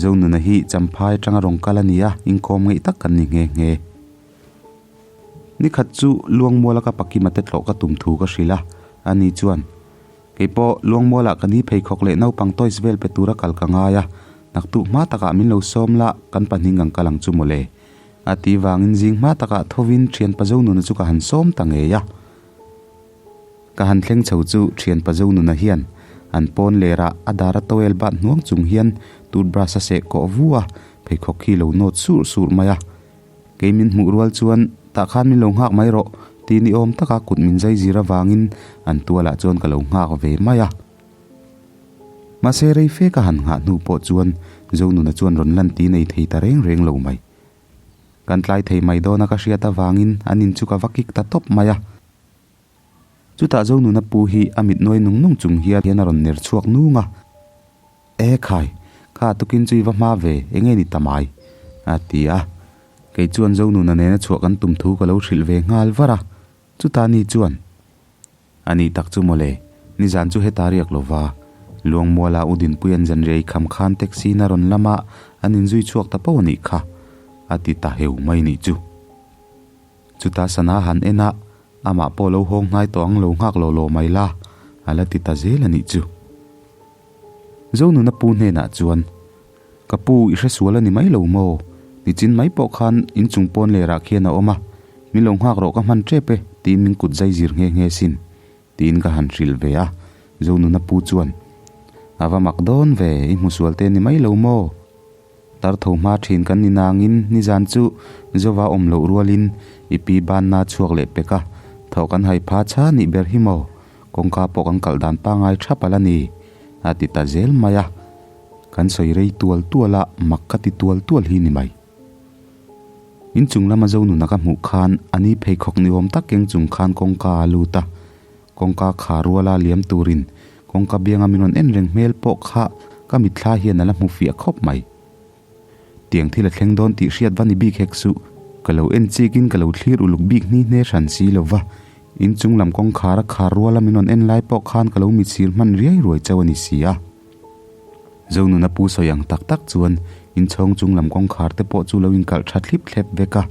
Zonuna hi Champhai atanga rawn kal a ni a, inkawm ngeih tak kan ni nghe nghe. Nikhat chu Luangmuala ka Pakima te tlawh ka tum thu ka hrilh a, ani chuan, Kei pawh Luangmualah ka ni pheikhawk leh naupang toys vel pe tura kal ka ngai a, naktuh hma takah min lo sawm la, kan pahnih ngang kal ang chu mawle. A ti vangin zing hma takah thovin thianpa Zonuna chu ka han sawm ta ngei a. Ka han thleng chho chu thianpa Zonuna hian an pawn lerah a dara towel bat hnuang chung hian toothbrush a seh kawh vu a, pheikhawk khi lo nawt sur sur mai a. Kei min hmuh rual chuan, Tah khan min lo nghak mai rawh, ti ni awm taka kut min zai zir avangin an tualah chuan ka lo nghak ve mai a. Mahse rei fe ka han nghah hnu pawh chuan Zonuna chuan rawn lan ti nei thei ta reng reng lo mai. Kan tlai thei mai dawna ka hriat avangin an in chu ka va kik ta tawp mai a. Chutah Zonuna pu hi a mit nuai nung nung chung hian a rawn ner chhuak nung a. E khai, kha tukin chu i va hma ve, enge ni ta mai? a ti a. Kei chuan Zonuna nena chhuah kan tum thu ka lo hrilh ve nghal var a. Chutah ni chuan, A nih tak chu mawle, nizan chu heta riak lo va. Luangmuala U Dinpuia'n zanriai kham khan taxi na rawn lama an inzui chhuak ta poh a nih kha, a ti ta heu mai nih chu. Chutah sana han en a, amah pawh lo hawng hnai tawh ang lo nghak lo law mai la, a la ti ta zel a nih chu. Zonuna pu hnenah chuan, Ka pu, i hresual a ni mai lo maw? Nichin mai pawh khan inchung pawn lerah khian a awm a, min lo nghak rawh ka hman tep e, tiin min kut zai zir nghe nghe sin, tiin ka han hrilh ve a. Zonuna pu chuan, A va mak dawn ve, i hmusual te a ni mai lo maw? Tar tho hma thin kan ni nangin nizan chu Zova awm loh rualin i pi banna chhuak leh pek a, thawh kan hai pha cha nih ber hi maw? Kawngka pawh kan kalh dan pangai tha palh a ni, a ti ta zel mai a. Kan sawi rei tual tual a, mak ka ti tual tual hi ni mai. Inchung lama Zonuna ka hmuh khan a ni pheikhawk ni awm tak keng chung khan kawngka a lut a, Kawngka kha ruala liam turin kawngka bianga min rawn en reng hmel pawh kha ka mitthla hian a la hmu fiah khawp mai. Tiang thil a thleng dawn tih hriat va ni bik hek suh, ka lo en chikin ka lo thlir uluk bik hni hne hran si lo va, inchung lam kawngkhar a khar ruala min rawn en lai pawh khan ka lo mitsir hman riai ruai chauh a ni si a. Zonuna pu sawi ang tak tak chuan inchhawng chung lam kawngkhar te pawh chu lo inkalh tha thlip thlep vek a,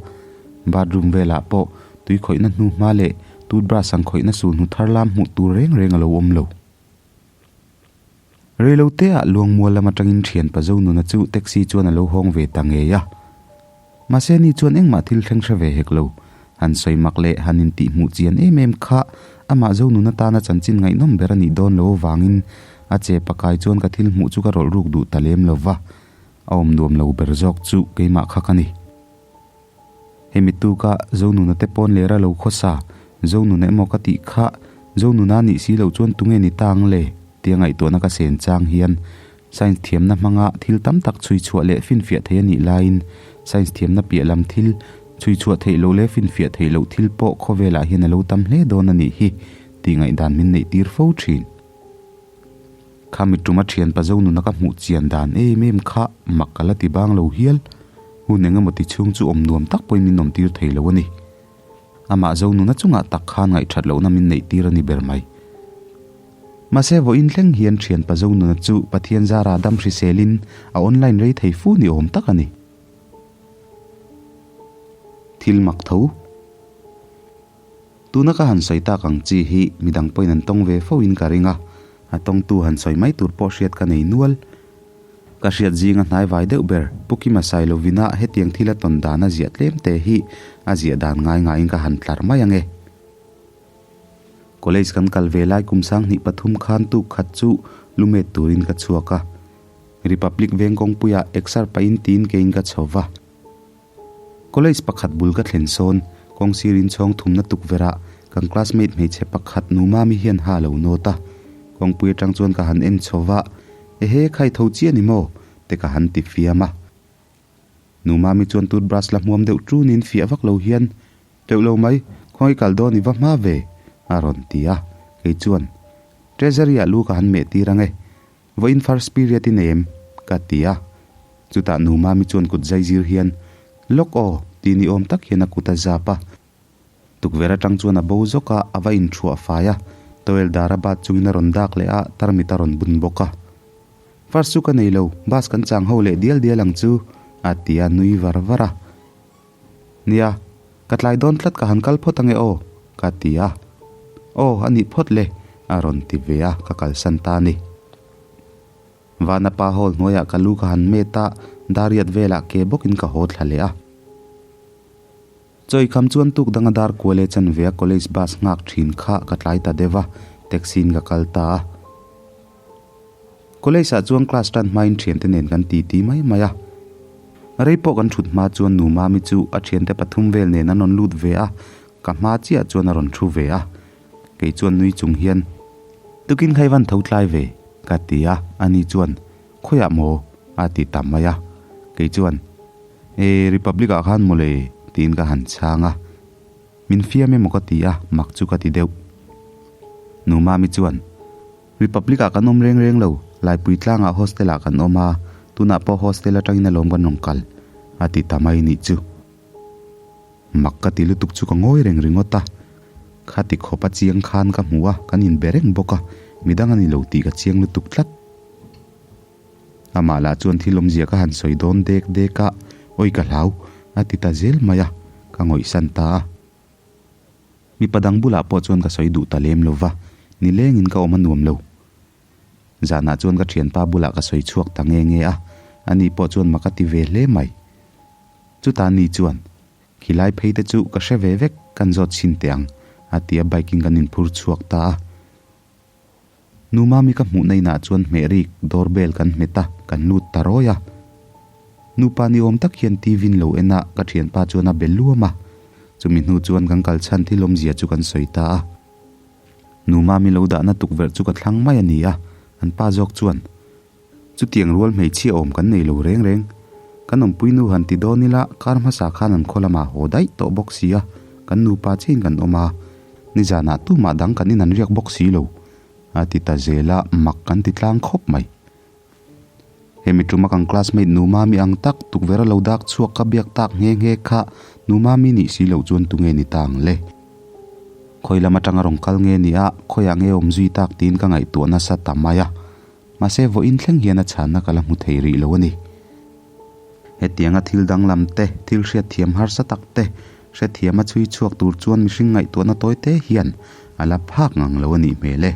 bathroom velah pawh tui khawihna hnu hma leh toothbrush ang khawihna sulhnu thar lam hmuh tur reng reng a lo awm lo. Reilote ah Luangmual lam atangin thianpa Zonuna chu taxi chuan a lo hawng ve ta ngei a. Mahse ni chuan engmah thil thleng hre ve hek lo. Han sawi mak leh han intih hmuh chian em em kha amah Zonun atana chanchin ngaihnawm ber a nih dawn lo avangin a che pakai chuan ka thil hmuh chu ka rawlh ruk duh ta lem lo va, a awm nuam lo ber zawk chu keimah kha ka ni. Hemi tuka Zonuna te pawn lera lo khawsa, Zonuna emaw ka tih kha Zonuna nih si loh chuan tunge ni ta ang le? tia ngaihtuahna ka sen chang hian Science thiamna hmanga thil tam tak chhui chhuah leh finfiah theih a nih laiin science thiamna piah lam thil chhui chhuah theih loh leh finfiah theih loh thil pawh khawvelah hian a lo tam hle dawn a nih hi tih ngaihdan min neih tir fo thin. Kha mituma thianpa zo nuna ka hmuh chian dan em em kha mak ka la ti bang lo hial. Hun eng emaw ti chhung chu awm nuam tak pawhin min awm tir thei lo a ni. Amah zo nuna chungah tak khan ngaihthat lohna min neih tir a ni ber mai. Mahse vawiin thleng hian thianpa zo nuna chu Pathian zara dam hriselin a online rei thei fu ni awm tak a ni. Thil mak tho. Tuna ka han sawi tak ang chi hi midang pawhin an tawng ve fo in ka ring a, a tawngtu han sawi mai tur pawh hriat ka nei nual. Ka hriat zinga hnai vai deuh ber, Pu Kima Sailovina hetiang thil a tawn dan a ziah tlem te hi a ziah dan ngai ngaiin ka han tlar mai ange. College kan kal ve lai kum 2003 khan tuk khat chu lumet turin ka chhuak a. Republic veng kawngpuiah exer pahin tiin keiin ka chho va. College pakhat bul ka thlen sawn kawng sirin chhawng thumna tukverhah kan classmate hmeichhe pakhat nu Mami hian ha a lo nawt a. Kawngpui atang chuan ka han en chho va, Ehe, khai tho chiah ni maw? te ka han ti fiam a. Nu Mami chuan toothbrush la hmuam deuh tunin fiah vak lo hian, Teuh lo mai, khawngaih kal dawn i va hma ve, a rawn ti a. Kei chuan, Treasury ah lu ka han meh tir ang e, Vawiin first period i nei em? ka ti a. Chutah nu Mami chuan kut zai zir hian, Lawk aw, ti ni awm tak hian a kut a zap a. Tukverh atang chuan a bo zawk a, a va inthuah fai a. Towel dar a bat chungin a rawn dak leh a, tarmit a rawn bun bawk a. First chu ka nei lo, bus kan chang ho leh dial dial ang chu, a ti a, nui var var a. Nia, ka tlai dawn tlat ka han kal phawt ange aw, ka ti a. Aw, a nih phawt le, a rawn ti ve a, ka kalsan ta a ni. Vanapa hall hnuaiah ka lu ka han met a, dariat velah ke bawkin ka haw thla leh a. Chawikham chuan tuk danga dar kual e chanve a college bus nghak thin kha ka tlai ta deuh a, taxi in ka kal ta a. College ah chuan class tan hmain thiante nen kan titi mai mai a. Rei pawh kan thut hma chuan nu Mami chu a thiante pathum vel nen an rawn lut ve a, ka hma chiah chuan a rawn thu ve a. Kei chuan nui chung hian, Tukin kha i van tho tlai ve? Ka ti a, ani chuan, Khawiah maw? a ti ta mai a. Kei chuan, E, Republic-ah khan maw le? tiin ka han chhang a. Min fiam emaw ka ti a, mak chu ka ti deuh. Nu Mami chuan, Republic-ah kan awm reng reng lo, Laipui tlangah hostel-ah kan awm a, tunah pawh hostel atangin alawm kan rawn kal, a ti ta mai nih chu. Mak ka ti lutuk chu ka ngawi reng ringawt a, khati khawp a chiang khan ka hmu a, kan inbe reng bawk a, midang a ni lo tih ka chiang lutuk tlat. Amah lah chuan thil awmzia ka han sawi dawn dek dek a, awi ka hlau, a ti ta zel mai a, ka ngawihsan ta a. Mipa dang bulah pawh chuan ka sawi duh ta lem lo va, nilengin ka awm a nuam lo. Zanah chuan ka thianpa bulah ka sawi chhuak ta nge nge a, ani pawh chuan mak a ti ve hle mai. Chutah ni chuan, Khilai phei te chu ka hre ve vek, kan zawt chhin teh ang, a ti a bike in kan inphur chhuak ta a. Nu Mami ka hmuhna inah chuan hmeh rik door bell kan hmet a, kan lut ta rawi a. Nupa ni awm tak hian TV in lo en a, ka thianpa chuan a be luam a. Chumi hnu chuan kan kal chhan thil awmzia chu kan sawi ta a. Nu Mami lo dahna tukverh chu ka thlang mai a ni a, an pa zawk chuan, Chutiang rual hmeichhia awm kan nei lo reng reng. Kan awmpui nu han ti dawn ila kar hmasa khan an khaw lamah haw daih tawh bawk si a, kan nupa chiin kan awm a, nizanah tumah dang kan in an riak bawk si lo, a ti ta zel a, mak kan ti tlang khawp mai. Hemi tuma kan classmate nu Mami ang tak tukverh a lo dak chhuak ka biak tak nghe nghe kha nu Mami nih si loh chuan tunge ni ta ang le? Khawi lam atanga rawn kal nge ni a, khawiah nge awm zui tak tiin ka ngaihtuah nasa ta mai a. Mahse vawiin thleng hian a chhanna ka la hmu thei rih lo a ni. Hetianga thil danglam te, thil hriatthiam harsa tak te, hrethiam a chhui chhuak tur chuan mihring ngaihtuahna tawi te hian a la phak ngang lo a nih hmel e.